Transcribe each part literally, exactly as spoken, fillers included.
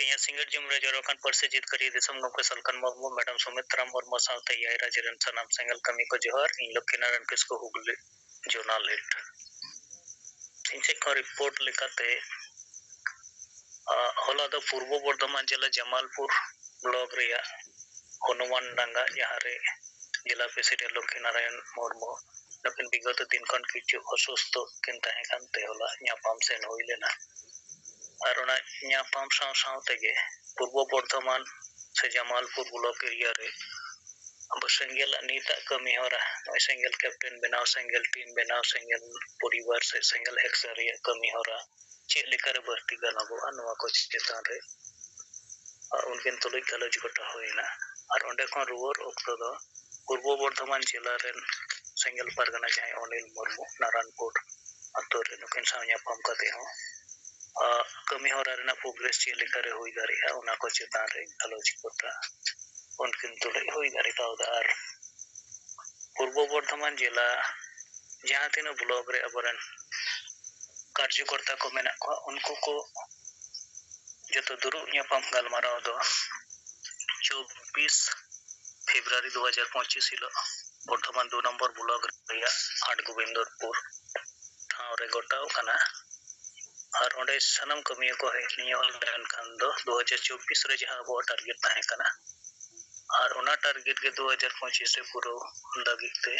ᱛᱮᱦᱮᱧᱟᱜ ᱥᱤᱸᱜᱟᱹᱲ ᱡᱚᱢ ᱨᱮ ᱡᱟᱣᱨᱟ ᱟᱠᱟᱱ ᱯᱟᱹᱨᱥᱤ ᱡᱤᱛᱠᱟᱹᱨᱤᱭᱟᱹ ᱫᱤᱥᱚᱢ ᱜᱚᱢᱠᱮ ᱥᱟᱞᱠᱷᱟᱱ ᱢᱩᱨᱢᱩ, ᱢᱮᱰᱟᱢ ᱥᱩᱢᱤᱛᱨᱟ ᱢᱩᱨᱢᱩ ᱥᱟᱶᱛᱮ ᱮᱭᱟᱭ ᱨᱟᱡᱽ ᱨᱮᱱ ᱥᱟᱱᱟᱢ ᱥᱮᱸᱜᱮᱞ ᱠᱟᱹᱢᱤ ᱠᱚ ᱡᱚᱦᱟᱨ᱾ ᱤᱧ ᱞᱚᱠᱠᱷᱤᱱᱟᱨᱟᱭᱚᱱ ᱠᱤᱥᱠᱩ, ᱦᱩᱜᱽᱞᱤ ᱡᱳᱱᱟᱞ ᱦᱮᱰ᱾ ᱤᱧ ᱥᱮᱫ ᱠᱷᱚᱱ ᱨᱤᱯᱳᱨᱴ ᱞᱮᱠᱟᱛᱮ, ᱟ, ᱦᱚᱞᱟ ᱫᱚ ᱯᱩᱨᱵᱚ ᱵᱚᱨᱫᱷᱚᱢᱟᱱ ᱡᱮᱞᱟ ᱡᱟᱢᱟᱞᱯᱩᱨ ᱵᱞᱚᱠ ᱨᱮᱭᱟᱜ ᱦᱚᱱᱩᱢᱟᱱ ᱰᱟᱸᱜᱟ, ᱡᱟᱦᱟᱸ ᱨᱮ ᱡᱮᱞᱟ ᱯᱨᱮᱥᱤᱰᱮᱱᱴ ᱞᱚᱠᱠᱷᱤᱱᱟᱨᱟᱭᱚᱱ ᱢᱩᱨᱢᱩ ᱱᱩᱠᱤᱱ ᱵᱤᱜᱚᱛ ᱫᱤᱱ ᱠᱷᱚᱱ ᱠᱤᱪᱷᱩ ᱚᱥᱩᱥᱛᱷᱚ ᱠᱤᱱ ᱛᱟᱦᱮᱸ ᱠᱟᱱᱛᱮ ᱦᱚᱞᱟ ᱧᱟᱯᱟᱢ ᱥᱮᱱ ᱦᱩᱭ ᱞᱮᱱᱟ᱾ ᱟᱨ ᱚᱱᱟ ᱧᱟᱯᱟᱢ ᱥᱟᱶ ᱥᱟᱶ ᱛᱮᱜᱮ ᱯᱩᱨᱵᱚ ᱵᱚᱨᱫᱷᱚᱢᱟᱱ ᱥᱮ ᱡᱟᱢᱟᱞᱯᱩᱨ ᱵᱞᱚᱠ ᱮᱨᱤᱭᱟ ᱨᱮ ᱟᱵᱚ ᱥᱮᱸᱜᱮᱞᱟᱜ ᱱᱤᱛᱟᱜ ᱠᱟᱹᱢᱤ ᱦᱚᱨᱟ, ᱱᱚᱜᱼᱚᱭ ᱥᱮᱸᱜᱮᱞ ᱠᱮᱯᱴᱮᱱ ᱵᱮᱱᱟᱣ, ᱥᱮᱸᱜᱮᱞ ᱴᱤᱢ ᱵᱮᱱᱟᱣ, ᱥᱮᱸᱜᱮᱞ ᱯᱚᱨᱤᱵᱟᱨ ᱥᱮ ᱥᱮᱸᱜᱮᱞ ᱮᱠᱥᱮᱱ ᱨᱮᱭᱟᱜ ᱠᱟᱹᱢᱤ ᱦᱚᱨᱟ ᱪᱮᱫ ᱞᱮᱠᱟᱨᱮ ᱵᱟᱹᱲᱛᱤ ᱜᱟᱱᱚᱜᱚᱜᱼᱟ, ᱱᱚᱣᱟ ᱠᱚ ᱪᱮᱛᱟᱱ ᱨᱮ, ᱟᱨ ᱩᱱᱠᱤᱱ ᱛᱩᱞᱩᱡ ᱜᱟᱞᱚᱪ ᱜᱚᱴᱟ ᱦᱩᱭᱮᱱᱟ᱾ ᱟᱨ ᱚᱸᱰᱮ ᱠᱷᱚᱱ ᱨᱩᱣᱟᱹᱲ ᱚᱠᱛᱚ ᱫᱚ ᱯᱩᱨᱵᱚ ᱵᱚᱨᱫᱷᱚᱢᱟᱱ ᱡᱮᱞᱟ ᱨᱮᱱ ᱥᱮᱸᱜᱮᱞ ᱯᱟᱨᱜᱟᱱᱟ ᱡᱟᱦᱟᱸᱭ ᱚᱱᱤᱞ ᱢᱩᱨᱢᱩ, ᱱᱟᱨᱟᱱᱯᱩᱨ ᱟᱛᱳ ᱨᱮ, ᱱᱩᱠᱤᱱ ᱥᱟᱶ ᱧᱟᱯᱟᱢ ᱠᱟᱛᱮ ᱦᱚᱸ, ᱟ, ᱠᱟᱹᱢᱤ ᱦᱚᱨᱟ ᱨᱮᱱᱟᱜ ᱯᱨᱳᱜᱨᱮᱥ ᱪᱮᱫ ᱞᱮᱠᱟᱨᱮ ᱦᱩᱭ ᱫᱟᱲᱮᱭᱟᱜᱼᱟ, ᱚᱱᱟ ᱠᱚ ᱪᱮᱛᱟᱱ ᱨᱮ ᱜᱟᱞᱚᱪ ᱜᱚᱴᱟ ᱩᱱᱠᱤᱱ ᱛᱩᱞᱩᱡ ᱦᱩᱭ ᱫᱟᱲᱮ ᱠᱟᱣᱫᱟ᱾ ᱟᱨ ᱯᱩᱨᱵᱚ ᱵᱚᱨᱫᱷᱚᱢᱟᱱ ᱡᱮᱞᱟ ᱡᱟᱦᱟᱸ ᱛᱤᱱᱟᱹᱜ ᱵᱞᱚᱠ ᱨᱮ ᱟᱵᱚᱨᱮᱱ ᱠᱟᱨᱡᱚᱠᱚᱨᱛᱟ ᱠᱚ ᱢᱮᱱᱟᱜ ᱠᱚᱣᱟ, ᱩᱱᱠᱩ ᱠᱚ ᱡᱚᱛᱚ ᱫᱩᱲᱩᱵ ᱧᱟᱯᱟᱢ ᱜᱟᱞᱢᱟᱨᱟᱣ ᱫᱚ ᱪᱚᱵᱵᱤᱥ ᱯᱷᱮᱵᱽᱨᱩᱣᱟᱨᱤ ᱫᱩ ᱦᱟᱡᱟᱨ ᱯᱚᱸᱪᱤᱥ ᱦᱤᱞᱳᱜ ᱵᱚᱨᱫᱷᱚᱢᱟᱱ ᱫᱩ ᱱᱚᱢᱵᱚᱨ ᱵᱞᱚᱠ ᱨᱮᱭᱟᱜ ᱦᱟᱴ ᱜᱳᱵᱤᱱᱫᱚᱨᱯᱩᱨ ᱴᱷᱟᱶ ᱨᱮ ᱜᱚᱴᱟᱣ ᱠᱟᱱᱟ᱾ ᱟᱨ ᱚᱸᱰᱮ ᱥᱟᱱᱟᱢ ᱠᱟᱹᱢᱤᱭᱟᱹ ᱠᱚ ᱦᱮᱡ ᱧᱚᱜ ᱞᱮᱱᱠᱷᱟᱱ ᱫᱚ ᱫᱩ ᱦᱟᱡᱟᱨ ᱪᱚᱵᱵᱤᱥ ᱨᱮ ᱡᱟᱦᱟᱸ ᱟᱵᱚᱣᱟᱜ ᱴᱟᱨᱜᱮᱴ ᱛᱟᱦᱮᱸ ᱠᱟᱱᱟ, ᱟᱨ ᱚᱱᱟ ᱴᱟᱨᱜᱮᱴ ᱜᱮ ᱫᱩ ᱦᱟᱡᱟᱨ ᱯᱚᱸᱪᱤᱥ ᱨᱮ ᱯᱩᱨᱟᱹᱣ ᱞᱟᱹᱜᱤᱫ ᱛᱮ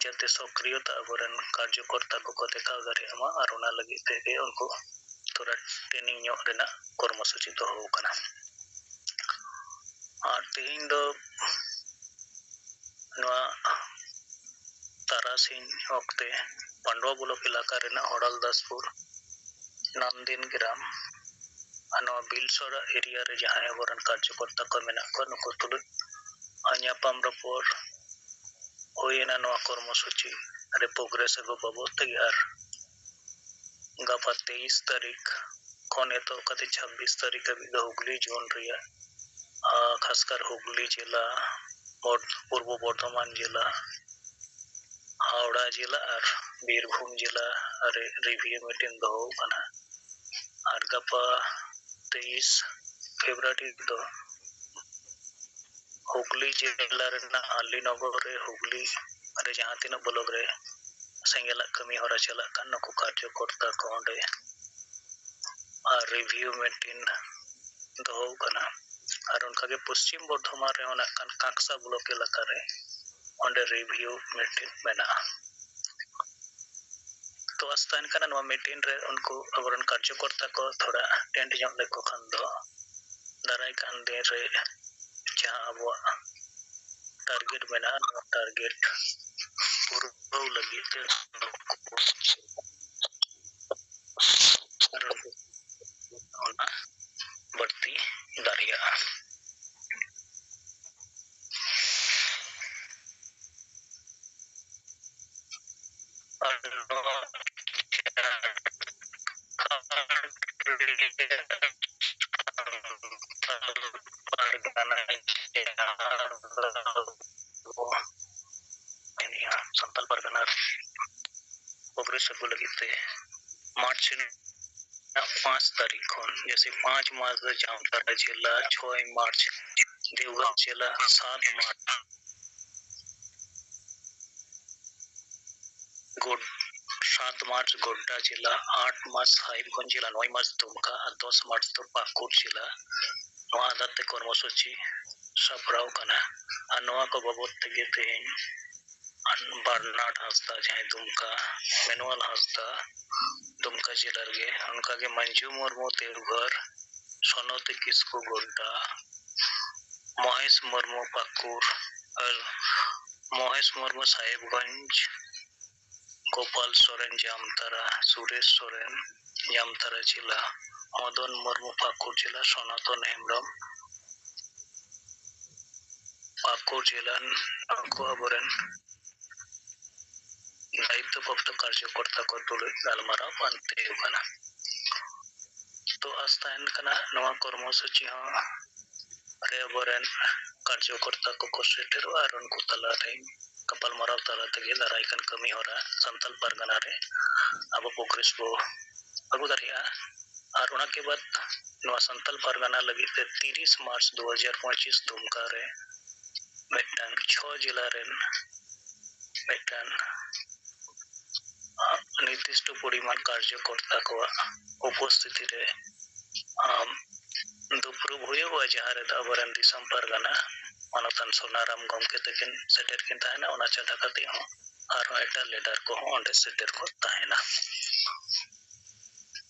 ᱡᱟᱛᱮ ᱥᱚᱠᱨᱤᱭᱚᱛᱟ ᱟᱵᱚᱨᱮᱱ ᱠᱟᱨᱡᱚᱠᱚᱨᱛᱟ ᱠᱚᱠᱚ ᱫᱮᱠᱷᱟᱣ ᱫᱟᱲᱮᱭᱟᱜ ᱢᱟ, ᱟᱨ ᱚᱱᱟ ᱞᱟᱹᱜᱤᱫ ᱛᱮᱜᱮ ᱩᱱᱠᱩ ᱛᱷᱚᱲᱟ ᱴᱨᱮᱱᱤᱝ ᱧᱚᱜ ᱨᱮᱱᱟᱜ ᱠᱚᱨᱢᱚᱥᱩᱪᱤ ᱫᱚᱦᱚ ᱟᱠᱟᱱᱟ᱾ ᱟᱨ ᱛᱮᱦᱮᱧ ᱫᱚ ᱱᱚᱣᱟ ᱛᱟᱨᱟᱥᱤᱧ ᱚᱠᱛᱮ ᱯᱟᱱᱰᱩᱣᱟ ᱵᱞᱚᱠ ᱮᱞᱟᱠᱟ ᱨᱮᱱᱟᱜ ᱦᱚᱲᱟᱞᱫᱟᱥᱯᱩᱨ ᱱᱟᱢᱫᱤᱱ ᱜᱨᱟᱢ ᱟᱨ ᱱᱚᱣᱟ ᱵᱤᱞᱥᱚᱨᱟ ᱮᱨᱤᱭᱟ ᱨᱮ ᱡᱟᱦᱟᱸᱭ ᱟᱵᱚᱨᱮᱱ ᱠᱟᱨᱡᱚᱠᱚᱨᱛᱟ ᱠᱚ ᱢᱮᱱᱟᱜ ᱠᱚᱣᱟ, ᱱᱩᱠᱩ ᱛᱩᱞᱩᱡ ᱧᱟᱯᱟᱢ ᱨᱚᱯᱚᱲ ᱦᱩᱭᱮᱱᱟ ᱱᱚᱣᱟ ᱠᱚᱨᱢᱚᱥᱩᱪᱤ ᱨᱮ ᱯᱨᱳᱜᱨᱮᱥ ᱟᱹᱜᱩ ᱵᱟᱵᱚᱫ ᱛᱮᱜᱮ᱾ ᱟᱨ ᱜᱟᱯᱟ ᱛᱮᱭᱤᱥ ᱛᱟᱹᱨᱤᱠᱷ ᱠᱷᱚᱱ ᱮᱛᱚᱦᱚᱵ ᱠᱟᱛᱮ ᱪᱷᱟᱵᱵᱤᱥ ᱛᱟᱹᱨᱤᱠᱷ ᱦᱟᱹᱵᱤᱡ ᱫᱚ ᱦᱩᱜᱽᱞᱤ ᱡᱳᱱ ᱨᱮᱭᱟᱜ, ᱟ, ᱠᱷᱟᱥᱠᱟᱨ ᱦᱩᱜᱽᱞᱤ ᱡᱮᱞᱟ, ᱵᱚᱨ-, ᱯᱩᱨᱵᱚ ᱵᱚᱨᱫᱷᱚᱢᱟᱱ ᱡᱮᱞᱟ, ᱦᱟᱣᱲᱟ ᱡᱮᱞᱟ ᱟᱨ ᱵᱤᱨᱵᱷᱩᱢ ᱡᱮᱞᱟ ᱨᱮ ᱨᱤᱵᱷᱤᱭᱩ ᱢᱤᱴᱤᱝ ᱫᱚᱦᱚ ᱠᱟᱱᱟ᱾ ᱟᱨ ᱜᱟᱯᱟ ᱛᱮᱭᱤᱥ ᱯᱷᱮᱵᱽᱨᱩᱣᱟᱨᱤ ᱫᱚ ᱦᱩᱜᱽᱞᱤ ᱡᱮᱞᱟ ᱨᱮᱱᱟᱜ ᱟᱞᱤᱱᱚᱜᱚᱨ ᱨᱮ ᱦᱩᱜᱽᱞᱤ ᱨᱮ ᱡᱟᱦᱟᱸ ᱛᱤᱱᱟᱹᱜ ᱵᱞᱚᱠ ᱨᱮ ᱥᱮᱸᱜᱮᱞᱟᱜ ᱠᱟᱹᱢᱤ ᱦᱚᱨᱟ ᱪᱟᱞᱟᱜ ᱠᱟᱱ, ᱱᱩᱠᱩ ᱠᱟᱨᱡᱚᱠᱚᱨᱛᱟ ᱠᱚ ᱚᱸᱰᱮ ᱟᱨ ᱨᱤᱵᱷᱤᱭᱩ ᱢᱤᱴᱤᱝ ᱫᱚᱦᱚ ᱠᱟᱱᱟ᱾ ᱟᱨ ᱚᱱᱠᱟᱜᱮ ᱯᱚᱥᱪᱤᱢ ᱵᱚᱨᱫᱷᱚᱢᱟᱱ ᱨᱮᱦᱚᱸ ᱱᱟᱜ ᱠᱷᱟᱱ ᱠᱟᱸᱠᱥᱟ ᱵᱞᱚᱠ ᱮᱞᱟᱠᱟ ᱨᱮ ᱚᱸᱰᱮ ᱨᱤᱵᱷᱤᱭᱩ ᱢᱤᱴᱤᱝ ᱢᱮᱱᱟᱜᱼᱟ᱾ ᱛᱚ ᱟᱥ ᱛᱟᱦᱮᱱ ᱠᱟᱱᱟ ᱱᱚᱣᱟ ᱢᱤᱴᱤᱝ ᱨᱮ ᱩᱱᱠᱩ ᱟᱵᱚᱨᱮᱱ ᱠᱟᱨᱡᱚᱠᱚᱨᱛᱟ ᱠᱚ ᱛᱷᱚᱲᱟ ᱴᱮᱱᱰ ᱧᱚᱜ ᱞᱮᱠᱚ ᱠᱷᱟᱱ ᱫᱚ ᱫᱟᱨᱟᱭ ᱠᱟᱱ ᱫᱤᱱ ᱨᱮ ᱡᱟᱦᱟᱸ ᱟᱵᱚᱣᱟᱜ ᱴᱟᱨᱜᱮᱴ ᱢᱮᱱᱟᱜᱼᱟ, ᱱᱚᱣᱟ ᱴᱟᱨᱜᱮᱴ ᱯᱩᱨᱟᱹᱣ ᱞᱟᱹᱜᱤᱫ ᱛᱮ ᱚᱱᱟ ᱵᱟᱹᱲᱛᱤ ᱫᱟᱲᱮᱭᱟᱜᱼᱟ᱾ ᱟᱨ ᱱᱚᱣᱟ ᱡᱷᱟᱲᱠᱷᱚᱸᱰ ᱨᱮ ᱥᱟᱱᱛᱟᱲ ᱯᱟᱨᱜᱟᱱᱟ ᱡᱟᱦᱟᱸ ᱫᱚ ᱥᱟᱱᱛᱟᱲ ᱯᱟᱨᱜᱟᱱᱟ ᱯᱨᱚᱜᱨᱮᱥ ᱟᱹᱜᱩ ᱞᱟᱹᱜᱤᱫ ᱛᱮ ᱢᱟᱨᱪ ᱨᱮᱱᱟᱜ ᱯᱟᱸᱪ ᱛᱟᱹᱨᱤᱠᱷ ᱠᱷᱚᱱ, ᱡᱮᱭᱥᱮ ᱯᱟᱸᱪ ᱢᱟᱨᱪ ᱫᱚ ᱡᱟᱢᱛᱟᱲᱟ ᱡᱮᱞᱟ, ᱪᱷᱚᱭ ᱢᱟᱨᱪ ᱫᱮᱣᱜᱷᱚᱨ ᱡᱮᱞᱟ, ᱥᱟᱛ ᱢᱟᱨᱪ ᱜᱳᱰ-, ᱥᱟᱛ ᱢᱟᱨᱪ ᱜᱳᱰᱰᱟ ᱡᱮᱞᱟ, ᱟᱴ ᱢᱟᱨᱪ ᱥᱟᱦᱤᱵᱽᱜᱚᱸᱡᱽ ᱡᱮᱞᱟ, ᱱᱚᱭ ᱢᱟᱨᱪ ᱫᱩᱢᱠᱟ ᱟᱨ ᱫᱚᱥ ᱢᱟᱨᱪ ᱫᱚ ᱯᱟᱹᱠᱩᱲ ᱡᱮᱞᱟ᱾ ᱱᱚᱣᱟ ᱟᱫᱷᱟᱨ ᱛᱮ ᱠᱚᱨᱢᱚᱥᱩᱪᱤ ᱥᱟᱯᱲᱟᱣ ᱠᱟᱱᱟ᱾ ᱟᱨ ᱱᱚᱣᱟ ᱠᱚ ᱵᱟᱵᱚᱫ ᱛᱮᱜᱮ ᱛᱮᱦᱮᱧ ᱵᱟᱨᱱᱟᱰ ᱦᱟᱸᱥᱫᱟ, ᱡᱟᱦᱟᱸᱭ ᱫᱩᱢᱠᱟ, ᱢᱮᱱᱩᱣᱟᱞ ᱦᱟᱸᱥᱫᱟ, ᱫᱩᱢᱠᱟ ᱡᱮᱞᱟ ᱨᱮᱜᱮ, ᱚᱱᱠᱟᱜᱮ ᱢᱟᱹᱱᱡᱩ ᱢᱩᱨᱢᱩ, ᱫᱮᱣᱜᱷᱚᱨ, ᱥᱚᱱᱚᱛᱤ ᱠᱤᱥᱠᱩ, ᱜᱳᱰᱰᱟ, ᱢᱚᱦᱮᱥ ᱢᱩᱨᱢᱩ, ᱯᱟᱹᱠᱩᱲ, ᱟᱨ ᱢᱚᱦᱮᱥ ᱢᱩᱨᱢᱩ, ᱥᱟᱦᱮᱵᱽᱜᱚᱸᱡᱽ, ᱜᱳᱯᱟᱞ ᱥᱚᱨᱮᱱ, ᱡᱟᱢᱛᱟᱨᱟ, ᱥᱩᱨᱮᱥ ᱥᱚᱨᱮᱱ, ᱡᱟᱢᱛᱟᱨᱟ ᱡᱮᱞᱟ, ᱢᱚᱫᱚᱱ ᱢᱩᱨᱢᱩ, ᱯᱟᱹᱠᱩᱲ ᱡᱮᱞᱟ, ᱥᱚᱱᱟᱛᱚᱱ ᱦᱮᱢᱵᱨᱚᱢ, ᱯᱟᱹᱠᱩᱲ ᱡᱮᱞᱟ, ᱱᱩᱠᱩ ᱟᱵᱚᱨᱮᱱ ᱫᱟᱭᱤᱛᱛᱚ ᱯᱨᱟᱯᱛᱚ ᱠᱟᱨᱡᱚᱠᱚᱨᱛᱟ ᱠᱚ ᱛᱩᱞᱩᱡ ᱜᱟᱞᱢᱟᱨᱟᱣ ᱯᱟᱱᱛᱮ ᱦᱩᱭᱩᱜ ᱠᱟᱱᱟ᱾ ᱛᱚ ᱟᱥ ᱛᱟᱦᱮᱱ ᱠᱟᱱᱟ ᱱᱚᱣᱟ ᱠᱚᱨᱢᱚᱥᱩᱪᱤ ᱦᱚᱸ ᱨᱮ ᱟᱵᱚᱨᱮᱱ ᱠᱟᱨᱡᱚᱠᱚᱨᱛᱟ ᱠᱚᱠᱚ ᱥᱮᱴᱮᱨᱚᱜᱼᱟ ᱟᱨ ᱩᱱᱠᱩ ᱛᱟᱞᱟᱨᱮ ᱜᱟᱯᱟᱞᱢᱟᱨᱟᱣ ᱛᱟᱞᱟ ᱛᱮᱜᱮ ᱫᱟᱨᱟᱭ ᱠᱟᱱ ᱠᱟᱹᱢᱤ ᱦᱚᱨᱟ ᱥᱟᱱᱛᱟᱲ ᱯᱟᱨᱜᱟᱱᱟ ᱨᱮ ᱟᱵᱚ ᱯᱨᱚᱜᱨᱮᱥ ᱵᱚ ᱟᱹᱜᱩ ᱫᱟᱲᱮᱭᱟᱜᱼᱟ᱾ ᱟᱨ ᱚᱱᱟ ᱠᱮ ᱵᱟᱫ ᱱᱚᱣᱟ ᱥᱟᱱᱛᱟᱞ ᱯᱟᱨᱜᱟᱱᱟ ᱞᱟᱹᱜᱤᱫ ᱛᱮ ᱛᱤᱨᱤᱥ ᱢᱟᱨᱪ ᱫᱩ ᱦᱟᱡᱟᱨ ᱯᱚᱸᱪᱤᱥ ᱫᱩᱢᱠᱟ ᱨᱮ ᱢᱤᱫᱴᱟᱝ ᱪᱷᱚ ᱡᱮᱞᱟ ᱨᱮᱱ ᱢᱤᱫᱴᱟᱝ ᱱᱤᱨᱫᱤᱥᱴᱚ ᱯᱚᱨᱤᱢᱟᱱ ᱠᱟᱨᱡᱚᱠᱚᱨᱛᱟ ᱠᱚᱣᱟᱜ ᱩᱯᱚᱥᱛᱷᱤᱛᱤ ᱨᱮ, ᱟᱢ, ᱫᱩᱯᱲᱩᱵ ᱦᱩᱭᱩᱜᱼᱟ, ᱡᱟᱦᱟᱸ ᱨᱮᱫᱚ ᱟᱵᱚᱨᱮᱱ ᱫᱤᱥᱚᱢ ᱯᱟᱨᱜᱟᱱᱟ ᱢᱟᱱᱚᱛᱟᱱ ᱥᱳᱱᱟᱨᱟᱢ ᱜᱚᱢᱠᱮ ᱛᱟᱹᱠᱤᱱ ᱥᱮᱴᱮᱨ ᱠᱤᱱ ᱛᱟᱦᱮᱱᱟ᱾ ᱚᱱᱟ ᱪᱷᱟᱰᱟ ᱠᱟᱛᱮ ᱦᱚᱸ ᱟᱨᱦᱚᱸ ᱮᱴᱟᱜ ᱞᱤᱰᱟᱨ ᱠᱚᱦᱚᱸ ᱚᱸᱰᱮ ᱥᱮᱴᱮᱨ ᱠᱚ ᱛᱟᱦᱮᱱᱟ᱾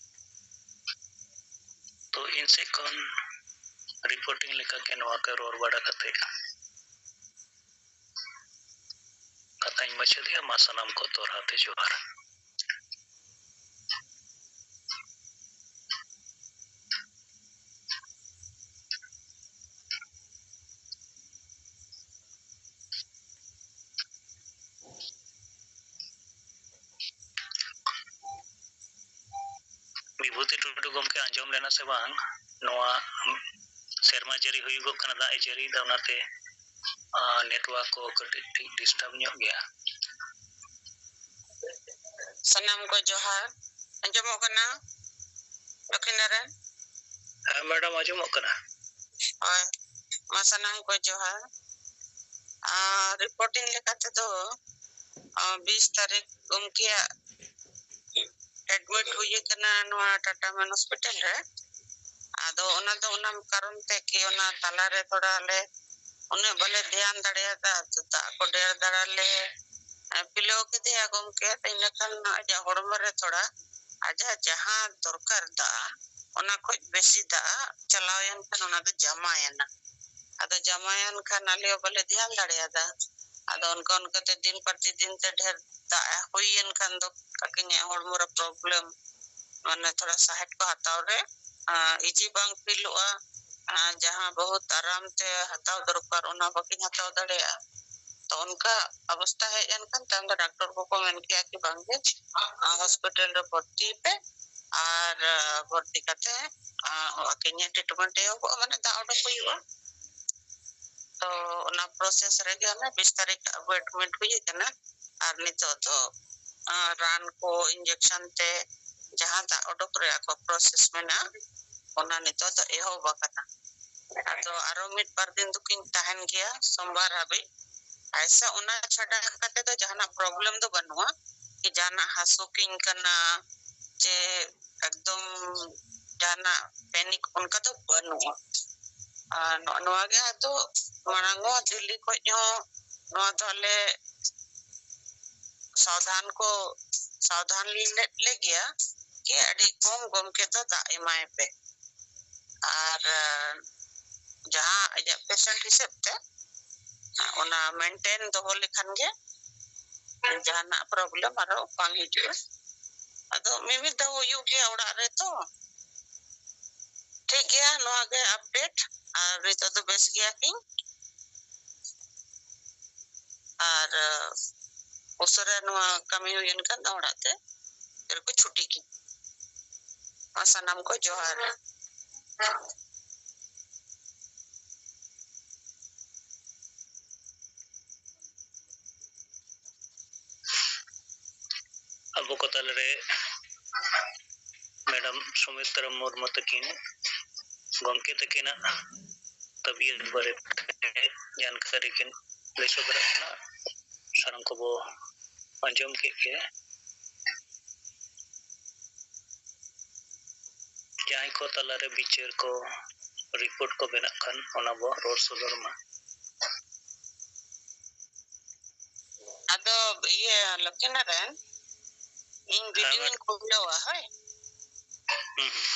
ᱛᱚ, ᱤᱧ ᱥᱮᱫ ᱠᱷᱚᱱ ᱨᱤᱯᱳᱨᱴᱤᱝ ᱞᱮᱠᱟ ᱜᱮ ᱱᱚᱣᱟ ᱠᱚ ᱨᱚᱲ ᱵᱟᱲᱟ ᱠᱟᱛᱮ ᱠᱟᱛᱷᱟᱧ ᱢᱩᱪᱟᱹᱫᱮᱜᱼᱟ᱾ ᱢᱟ ᱥᱟᱱᱟᱢ ᱠᱚ ᱫᱚᱦᱲᱟ ᱛᱮ ᱡᱚᱦᱟᱨ᱾ ᱵᱤᱵᱷᱩᱛᱤ ᱴᱩᱰᱩ ᱜᱚᱢᱠᱮ, ᱟᱸᱡᱚᱢ ᱞᱮᱱᱟ ᱥᱮ ᱵᱟᱝ? ᱱᱚᱣᱟ ᱥᱮᱨᱢᱟ ᱡᱟᱹᱲᱤ ᱦᱩᱭᱩᱜᱚᱜ ᱠᱟᱱᱟ, ᱫᱟᱜ ᱮ ᱡᱟᱹᱲᱤᱭᱮᱫᱟ, ᱚᱱᱟᱛᱮ, ᱟᱸ, ᱱᱮᱴᱣᱟᱨᱠ ᱠᱚ ᱠᱟᱹᱴᱤᱡ ᱴᱷᱤᱠ ᱰᱤᱥᱴᱟᱨᱵ ᱧᱚᱜ ᱜᱮᱭᱟ᱾ ᱥᱟᱱᱟᱢ ᱠᱚ ᱡᱚᱦᱟᱨ᱾ ᱟᱸᱡᱚᱢᱚᱜ ᱠᱟᱱᱟ ᱫᱚᱠᱷᱤᱱᱟ ᱨᱮ? ᱦᱮᱸ ᱢᱮᱰᱟᱢ, ᱟᱸᱡᱚᱢᱚᱜ ᱠᱟᱱᱟ᱾ ᱦᱳᱭ, ᱢᱟ ᱥᱟᱱᱟᱢ ᱠᱚ ᱡᱚᱦᱟᱨ᱾ ᱟᱨ ᱨᱤᱯᱳᱨᱴᱤᱝ ᱞᱮᱠᱟ ᱛᱮᱫᱚ, ᱟᱨ, ᱵᱤᱥ ᱛᱟᱹᱨᱤᱠᱷ ᱜᱚᱢᱠᱮᱭᱟᱜ ᱮᱰᱢᱤᱴ ᱦᱩᱭ ᱟᱠᱟᱱᱟ ᱱᱚᱣᱟ ᱴᱟᱴᱟ ᱢᱮᱱ ᱦᱚᱥᱯᱤᱴᱟᱞ ᱨᱮ᱾ ᱟᱫᱚ ᱚᱱᱟ ᱫᱚ ᱚᱱᱟ ᱠᱟᱨᱚᱱ ᱛᱮ ᱠᱤ ᱚᱱᱟ ᱛᱟᱞᱟᱨᱮ ᱛᱷᱚᱲᱟ ᱞᱮ ᱩᱱᱟᱹᱜ ᱵᱟᱞᱮ ᱫᱷᱮᱭᱟᱱ ᱫᱟᱲᱮᱭᱟᱫᱟ, ᱫᱟᱜ ᱠᱚ ᱰᱷᱮᱨ ᱫᱷᱟᱨᱟ ᱞᱮ, ᱮ, ᱯᱤᱞᱟᱹᱣ ᱠᱮᱫᱮᱭᱟ ᱜᱚᱢᱠᱮ᱾ ᱤᱱᱟᱹᱠᱷᱟᱱ ᱟᱡᱟᱜ ᱦᱚᱲᱢᱚ ᱨᱮ ᱛᱷᱚᱲᱟ ᱟᱡᱟᱜ ᱡᱟᱦᱟᱸ ᱫᱚᱨᱠᱟᱨ ᱫᱟᱜ, ᱚᱱᱟ ᱠᱷᱚᱡ ᱵᱮᱥᱤ ᱫᱟᱜ ᱪᱟᱞᱟᱣᱮᱱ ᱠᱷᱟᱱ ᱚᱱᱟ ᱫᱚ ᱡᱟᱢᱟᱭᱮᱱᱟ᱾ ᱟᱫᱚ ᱡᱟᱢᱟᱭᱮᱱ ᱠᱷᱟᱱ ᱟᱞᱮ ᱦᱚᱸ ᱵᱟᱞᱮ ᱫᱷᱮᱭᱟᱱ ᱫᱟᱲᱮᱭᱟᱫᱟ᱾ ᱟᱫᱚ ᱚᱱᱠᱟ ᱚᱱᱠᱟᱛᱮ ᱫᱤᱱ ᱯᱨᱚᱛᱤᱫᱤᱱ ᱛᱮ ᱰᱷᱮᱨ ᱫᱟᱜ ᱦᱩᱭᱮᱱ ᱠᱷᱟᱱ ᱫᱚ ᱟᱹᱠᱤᱱᱟᱜ ᱦᱚᱲᱢᱚ ᱨᱮ ᱯᱨᱚᱵᱞᱮᱢ, ᱢᱟᱱᱮ ᱛᱷᱚᱲᱟ ᱥᱟᱦᱮᱫ ᱠᱚ ᱦᱟᱛᱟᱣ ᱨᱮ, ᱟᱸ, ᱤᱡᱤ ᱵᱟᱝ ᱯᱷᱤᱞᱚᱜᱼᱟ᱾ ᱟᱸ, ᱡᱟᱦᱟᱸ ᱵᱚᱦᱩᱛ ᱟᱨᱟᱢ ᱛᱮ ᱦᱟᱛᱟᱣ ᱫᱚᱨᱠᱟᱨ, ᱚᱱᱟ ᱵᱟᱹᱠᱤᱱ ᱦᱟᱛᱟᱣ ᱫᱟᱲᱮᱭᱟᱜᱼᱟ᱾ ᱛᱚ ᱚᱱᱠᱟ ᱚᱵᱚᱥᱛᱟ ᱦᱮᱡ ᱮᱱ ᱠᱷᱟᱱ ᱛᱟᱭᱚᱢ ᱫᱚ ᱰᱟᱠᱛᱚᱨ ᱠᱚᱠᱚ ᱢᱮᱱ ᱠᱮᱜᱼᱟ ᱠᱤ ᱵᱟᱝᱜᱮ, ᱟᱸ, ᱦᱚᱥᱯᱤᱴᱟᱞ ᱨᱮ ᱵᱷᱚᱨᱛᱤ ᱯᱮ ᱟᱨ, ᱟᱸ, ᱵᱷᱚᱨᱛᱤ ᱠᱟᱛᱮ, ᱟᱸ, ᱟᱹᱠᱤᱱᱟᱜ ᱴᱨᱤᱴᱢᱮᱱᱴ ᱮᱦᱚᱵᱚᱜᱼᱟ, ᱢᱟᱱᱮ ᱫᱟᱜ ᱚᱰᱚᱠ ᱦᱩᱭᱩᱜᱼᱟ᱾ ᱛᱚ ᱚᱱᱟ ᱯᱨᱚᱥᱮᱥ ᱨᱮᱜᱮ ᱚᱱᱟ ᱵᱤᱥ ᱛᱟᱹᱨᱤᱠᱷ ᱟᱵᱚ ᱮᱰᱢᱤᱴ ᱦᱩᱭ ᱟᱠᱟᱱᱟ᱾ ᱟᱨ ᱱᱤᱛᱚᱜ ᱫᱚ, ᱟᱸ, ᱨᱟᱱ ᱠᱚ, ᱤᱧᱡᱮᱠᱥᱚᱱ ᱛᱮ, ᱡᱟᱦᱟᱸ ᱫᱟᱜ ᱚᱰᱚᱠ ᱨᱮᱭᱟᱜ ᱠᱚ ᱯᱨᱚᱥᱮᱥ ᱢᱮᱱᱟᱜᱼᱟ, ᱚᱱᱟ ᱱᱤᱛᱚᱜ ᱫᱚ ᱮᱦᱚᱵ ᱟᱠᱟᱱᱟ᱾ ᱟᱫᱚ ᱟᱨᱚ ᱢᱤᱫ ᱵᱟᱨ ᱫᱤᱱ ᱫᱚᱠᱤᱱ ᱛᱟᱦᱮᱱ ᱜᱮᱭᱟ, ᱥᱳᱢᱵᱟᱨ ᱦᱟᱹᱵᱤᱡ᱾ ᱟᱪᱪᱷᱟ, ᱚᱱᱟ ᱪᱷᱟᱰᱟ ᱠᱟᱛᱮ ᱫᱚ ᱡᱟᱦᱟᱱᱟᱜ ᱯᱨᱚᱵᱞᱮᱢ ᱫᱚ ᱵᱟᱹᱱᱩᱜᱼᱟ, ᱠᱤ ᱡᱟᱦᱟᱱᱟᱜ ᱦᱟᱹᱥᱩ ᱠᱤᱧ ᱠᱟᱱᱟ, ᱪᱮ ᱮᱠᱫᱚᱢ ᱡᱟᱦᱟᱱᱟᱜ ᱯᱮᱱᱤᱠ ᱚᱱᱠᱟ ᱫᱚ ᱵᱟᱹᱱᱩᱜᱼᱟ᱾ ᱟᱨ ᱱᱚᱜᱼᱚ ᱱᱚᱣᱟ ᱜᱮ ᱟᱫᱚ ᱢᱟᱲᱟᱝ ᱦᱚᱸ ᱫᱤᱞᱞᱤ ᱠᱷᱚᱡ ᱦᱚᱸ ᱱᱚᱣᱟ ᱫᱚ ᱟᱞᱮ ᱥᱟᱵᱫᱷᱟᱱ ᱠᱚ, ᱥᱟᱵᱫᱷᱟᱱ ᱞᱮᱫ ᱞᱮᱜᱮᱭᱟ ᱠᱤ ᱟᱹᱰᱤ ᱠᱚᱢ ᱜᱚᱢᱠᱮ ᱫᱚ ᱫᱟᱜ ᱮᱢᱟᱭ ᱯᱮ᱾ ᱟᱨ, ᱟᱸ, ᱡᱟᱦᱟᱸ ᱟᱡᱟᱜ ᱯᱮᱥᱮᱱᱴ ᱦᱤᱥᱟᱹᱵ ᱛᱮ, ᱚᱱᱟ ᱢᱮᱱᱴᱮᱱ ᱫᱚᱦᱚ ᱞᱮᱠᱷᱟᱱ ᱜᱮ ᱡᱟᱦᱟᱱᱟᱜ ᱯᱨᱚᱵᱞᱮᱢ ᱟᱨᱚ ᱵᱟᱝ ᱦᱤᱡᱩᱜᱼᱟ᱾ ᱟᱫᱚ ᱢᱤᱢᱤᱫ ᱫᱷᱟᱣ ᱦᱩᱭᱩᱜ ᱜᱮᱭᱟ ᱚᱲᱟᱜ ᱨᱮ ᱛᱚ᱾ ᱴᱷᱤᱠ ᱜᱮᱭᱟ, ᱱᱚᱣᱟ ᱜᱮ ᱟᱯᱰᱮᱴ᱾ ᱟᱨ ᱱᱤᱛᱚᱜ ᱫᱚ ᱵᱮᱥ ᱜᱮᱭᱟ ᱠᱤᱱ᱾ ᱟᱨ, ᱟᱸ, ᱩᱥᱟᱹᱨᱟ ᱱᱚᱣᱟ ᱠᱟᱹᱢᱤ ᱦᱩᱭᱮᱱ ᱠᱷᱟᱱ ᱫᱚ ᱚᱲᱟᱜ ᱛᱮ ᱨᱮᱠᱚ ᱪᱷᱩᱴᱤ ᱠᱤᱱ᱾ ᱢᱟ ᱥᱟᱱᱟᱢ ᱠᱚ ᱡᱚᱦᱟᱨ᱾ ᱟᱵᱚ ᱠᱚ ᱛᱟᱞᱟᱨᱮ ᱢᱮᱰᱟᱢ ᱥᱩᱢᱤᱛᱨᱟ ᱢᱩᱨᱢᱩ ᱛᱟᱹᱠᱤᱱ ᱜᱚᱢᱠᱮ ᱛᱟᱹᱠᱤᱱᱟᱜ ᱛᱟᱵᱤᱭᱟᱛ ᱵᱟᱨᱮᱛᱮ ᱡᱟᱱᱠᱟᱨᱤ ᱠᱤᱱ ᱞᱟᱹᱭ ᱥᱚᱫᱚᱨᱟᱜ ᱠᱟᱱᱟ᱾ ᱥᱟᱱᱟᱢ ᱠᱚᱵᱚ ᱟᱸᱡᱚᱢ ᱠᱮᱫ ᱜᱮ᱾ ᱡᱟᱦᱟᱸᱭ ᱠᱚ ᱛᱟᱞᱟᱨᱮ ᱵᱤᱪᱟᱹᱨ ᱠᱚ, ᱨᱤᱯᱳᱨᱴ ᱠᱚ ᱵᱮᱱᱟᱜ ᱠᱷᱟᱱ, ᱚᱱᱟ ᱵᱚ ᱨᱚᱲ ᱥᱚᱫᱚᱨ ᱢᱟ᱾ ᱟᱫᱚ ᱤᱭᱟᱹ, ᱞᱚᱠᱠᱷᱤᱱᱟᱨᱟᱭᱚᱱ, ᱤᱧ ᱦᱮᱸ, ᱵᱷᱤᱰᱤᱭᱳᱧ ᱢᱮᱰᱟᱢ᱾ ᱠᱷᱩᱞᱟᱹᱣᱟ, ᱦᱳᱭ? ᱦᱩᱸ, ᱦᱩᱸ᱾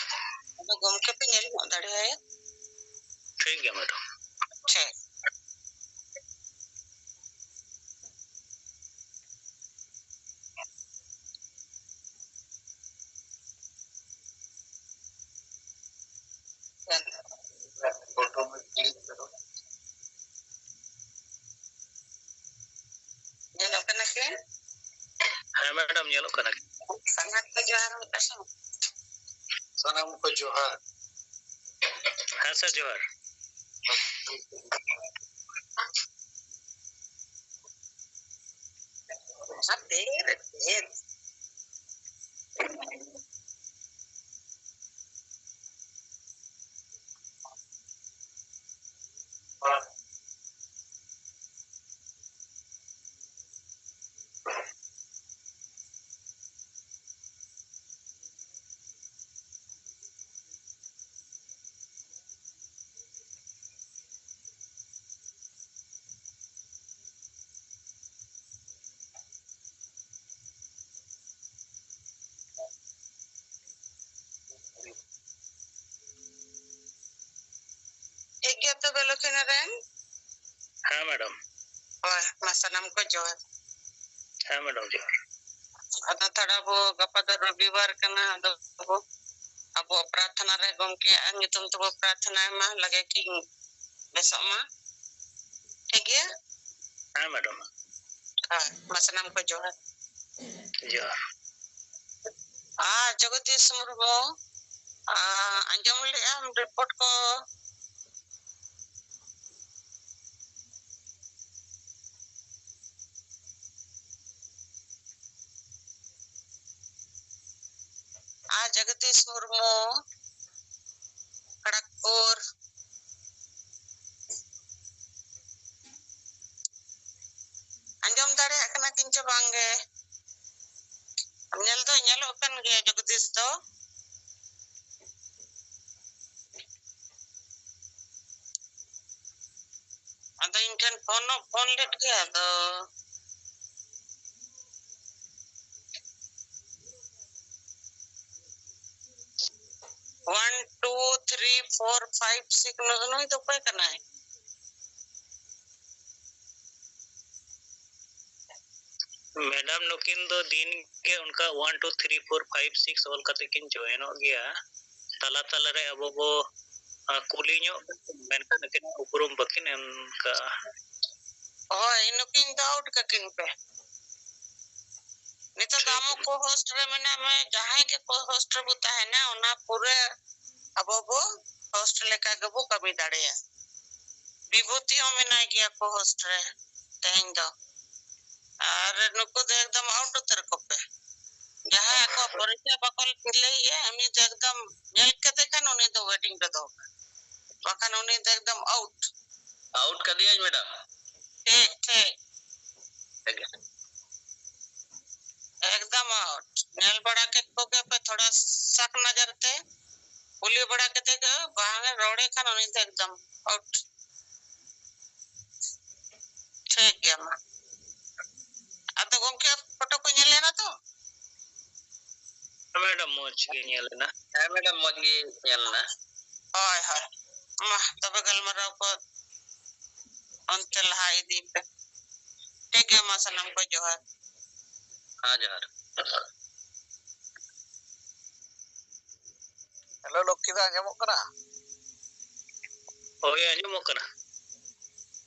ᱟᱫᱚ ᱜᱚᱢᱠᱮ ᱯᱮ ᱧᱮᱞ ᱧᱚᱜ ᱫᱟᱲᱮᱭᱟᱭᱟ᱾ ᱴᱷᱤᱠ ᱜᱮᱭᱟ, ᱢᱮᱰᱟᱢ᱾ ᱴᱷᱤᱠ᱾ ᱧᱮᱞᱚᱜ ᱠᱟᱱᱟ ᱥᱮ? ᱦᱮᱸ, ᱢᱮᱰᱟᱢ, ᱧᱮᱞᱚᱜ ᱠᱟᱱᱟ᱾ ᱥᱟᱱᱟᱢ ᱠᱚ ᱡᱚᱦᱟᱨ ᱢᱤᱫ ᱯᱟᱥᱮ᱾ ᱥᱟᱱᱟᱢ ᱠᱚ ᱡᱚᱦᱟᱨ᱾ ᱦᱮᱸ, ᱥᱟᱨ, ᱡᱚᱦᱟᱨ᱾ ᱟᱨ ᱰᱷᱮᱨ, ᱰᱷᱮᱨ᱾ ᱴᱷᱤᱠ ᱜᱮᱭᱟ ᱛᱚᱵᱮ, ᱞᱚᱠᱷᱤᱱᱟᱨᱟᱭᱚᱱ᱾ ᱦᱮᱸ, ᱢᱮᱰᱟᱢ᱾ ᱦᱳᱭ, ᱢᱟ ᱥᱟᱱᱟᱢ ᱠᱚ ᱡᱚᱦᱟᱨ᱾ ᱦᱮᱸ, ᱢᱮᱰᱟᱢ, ᱡᱚᱦᱟᱨ᱾ ᱟᱫᱚ ᱛᱷᱚᱲᱟ ᱵᱚ, ᱜᱟᱯᱟ ᱫᱚ ᱨᱚᱵᱤᱵᱟᱨ ᱠᱟᱱᱟ, ᱟᱫᱚ ᱵᱚ, ᱟᱵᱚᱣᱟᱜ ᱯᱨᱟᱨᱛᱷᱚᱱᱟ ᱨᱮ ᱜᱚᱢᱠᱮᱭᱟᱜ ᱧᱩᱛᱩᱢ ᱛᱮᱵᱚ ᱯᱨᱟᱨᱛᱷᱚᱱᱟᱭ ᱢᱟ, ᱞᱟᱜᱮ ᱠᱤᱱ ᱵᱮᱥᱚᱜ ᱢᱟ᱾ ᱴᱷᱤᱠ ᱜᱮᱭᱟ? ᱦᱮᱸ, ᱢᱮᱰᱟᱢ᱾ ᱦᱳᱭ, ᱢᱟ ᱥᱟᱱᱟᱢ ᱠᱚ ᱡᱚᱦᱟᱨ᱾ ᱡᱚᱦᱟᱨ᱾ ᱟᱨ ᱡᱚᱜᱚᱫᱤᱥ ᱢᱩᱨᱢᱩ, ᱟᱸᱡᱚᱢ ᱞᱮᱜᱼᱟᱢ ᱨᱤᱯᱳᱨᱴ ᱠᱚ? ᱟᱨ ᱡᱚᱜᱚᱫᱤᱥ ᱢᱩᱨᱢᱩ, ᱠᱷᱚᱲᱚᱜᱽᱯᱩᱨ, ᱟᱸᱡᱚᱢ ᱫᱟᱲᱮᱭᱟᱜ ᱠᱟᱱᱟ ᱠᱤᱱ ᱪᱚ ᱵᱟᱝ ᱜᱮ? ᱧᱮᱞ ᱫᱚ ᱧᱮᱞᱚᱜ ᱠᱟᱱ ᱜᱮᱭᱟ ᱡᱚᱜᱚᱫᱤᱥ ᱫᱚ᱾ ᱟᱫᱚ ᱤᱧ ᱴᱷᱮᱱ ᱯᱷᱳᱱ ᱦᱚᱸ ᱯᱷᱳᱱ ᱞᱮᱫ ᱜᱮᱭᱟ, ᱟᱫᱚ one two three four five six, ᱱᱩᱭ, ᱱᱩᱭ ᱫᱚ ᱚᱠᱚᱭ ᱠᱟᱱᱟᱭ? ᱢᱮᱰᱟᱢ, ᱱᱩᱠᱤᱱ ᱫᱚ ᱫᱤᱱ ᱜᱮ ᱚᱱᱠᱟ one two three four five six ᱚᱞ ᱠᱟᱛᱮ ᱠᱤᱱ ᱡᱚᱭᱮᱱᱚᱜ ᱜᱮᱭᱟ᱾ ᱛᱟᱞᱟ ᱛᱟᱞᱟ ᱨᱮ ᱟᱵᱚ ᱵᱚ, ᱟ, ᱠᱩᱞᱤ ᱧᱚᱜ, ᱢᱮᱱᱠᱷᱟᱱ ᱟᱹᱠᱤᱱᱟᱜ ᱩᱯᱨᱩᱢ ᱵᱟᱹᱠᱤᱱ ᱮᱢ ᱠᱟᱜᱼᱟ᱾ ᱦᱳᱭ, ᱱᱩᱠᱤᱱ ᱫᱚ ᱟᱣᱩᱴ ᱠᱟᱹᱠᱤᱱ ᱯᱮ᱾ ᱱᱤᱛᱚᱜ ᱫᱚ ᱴᱷᱤᱠ ᱟᱢ ᱜᱮᱭᱟ᱾ ᱠᱚ ᱦᱳᱥᱴ ᱨᱮ ᱢᱮᱱᱟᱜ ᱢᱮ, ᱡᱟᱦᱟᱸᱭ ᱜᱮ ᱠᱚ ᱦᱳᱥᱴ ᱨᱮᱵᱚ ᱛᱟᱦᱮᱱᱟ, ᱚᱱᱟ ᱯᱩᱨᱟᱹ ᱟᱵᱚ ᱵᱚ ᱦᱳᱥᱴ ᱞᱮᱠᱟ ᱜᱮᱵᱚ ᱠᱟᱹᱢᱤ ᱫᱟᱲᱮᱭᱟᱜᱼᱟ᱾ ᱵᱤᱵᱷᱩᱛᱤ ᱦᱚᱸ ᱢᱮᱱᱟᱭ ᱜᱮᱭᱟ ᱠᱚ ᱦᱳᱥᱴ ᱨᱮ ᱛᱮᱦᱮᱧ ᱫᱚ᱾ ᱟᱨ ᱱᱩᱠᱩ ᱫᱚ ᱮᱠᱫᱚᱢ ᱟᱣᱩᱴ ᱩᱛᱟᱹᱨ ᱠᱚᱯᱮ᱾ ᱡᱟᱦᱟᱸᱭ ᱟᱠᱚᱣᱟᱜ ᱯᱚᱨᱤᱪᱚᱭ ᱵᱟᱠᱚ ᱞᱟᱹᱭᱮᱜᱼᱟ, ᱩᱱᱤ ᱫᱚ ᱮᱠᱫᱚᱢ ᱧᱮᱞ ᱠᱟᱛᱮ ᱠᱷᱟᱱ ᱩᱱᱤ ᱫᱚ waiting ᱨᱮ ᱫᱚᱦᱚ ᱠᱟᱜ᱾ ᱵᱟᱠᱷᱟᱱ ᱩᱱᱤ ᱫᱚ ᱮᱠᱫᱚᱢ out᱾ Out ᱠᱟᱫᱮᱭᱟᱹᱧ, madam᱾ ᱴᱷᱤᱠ, ᱴᱷᱤᱠ᱾ ᱴᱷᱤᱠ ᱜᱮᱭᱟ᱾ ᱮᱠᱫᱚᱢ out᱾ ᱧᱮᱞ ᱵᱟᱲᱟ ᱠᱮᱫ ᱠᱚᱜᱮ ᱯᱮ ᱛᱷᱚᱲᱟ ᱥᱟᱠ ᱱᱚᱡᱚᱨ ᱛᱮ, ᱠᱩᱞᱤ ᱵᱟᱲᱟ ᱠᱟᱛᱮ ᱜᱮ ᱵᱟᱝ ᱮ ᱨᱚᱲᱮ ᱠᱷᱟᱱ ᱩᱱᱤ ᱫᱚ ᱮᱠᱫᱚᱢ out᱾ ᱴᱷᱤᱠ ᱜᱮᱭᱟ ᱢᱟ᱾ ᱟᱫᱚ ᱜᱚᱢᱠᱮ, ᱯᱷᱳᱴᱳ ᱠᱚ ᱧᱮᱞ ᱮᱱᱟ ᱛᱚ? ᱦᱮᱸ, madam, ᱢᱚᱡᱽ ᱜᱮ ᱧᱮᱞ ᱮᱱᱟ᱾ ᱦᱮᱸ, madam, ᱢᱚᱡᱽ ᱜᱮ ᱧᱮᱞ ᱮᱱᱟ᱾ ᱦᱳᱭ, ᱦᱳᱭ᱾ ᱢᱟ, ᱛᱚᱵᱮ ᱜᱟᱞᱢᱟᱨᱟᱣ ᱠᱚ ᱚᱱᱛᱮ ᱞᱟᱦᱟ ᱤᱫᱤ ᱯᱮ᱾ ᱴᱷᱤᱠ ᱜᱮᱭᱟ, ᱢᱟ, ᱥᱟᱱᱟᱢ ᱠᱚ ᱡᱚᱦᱟᱨ᱾ ᱦᱮᱸ, ᱡᱚᱦᱟᱨ᱾ Hello, ᱞᱚᱠᱠᱷᱤ ᱫᱟ, ᱟᱸᱡᱚᱢᱚᱜ ᱠᱟᱱᱟ? ᱦᱳᱭ, ᱟᱸᱡᱚᱢᱚᱜ ᱠᱟᱱᱟ᱾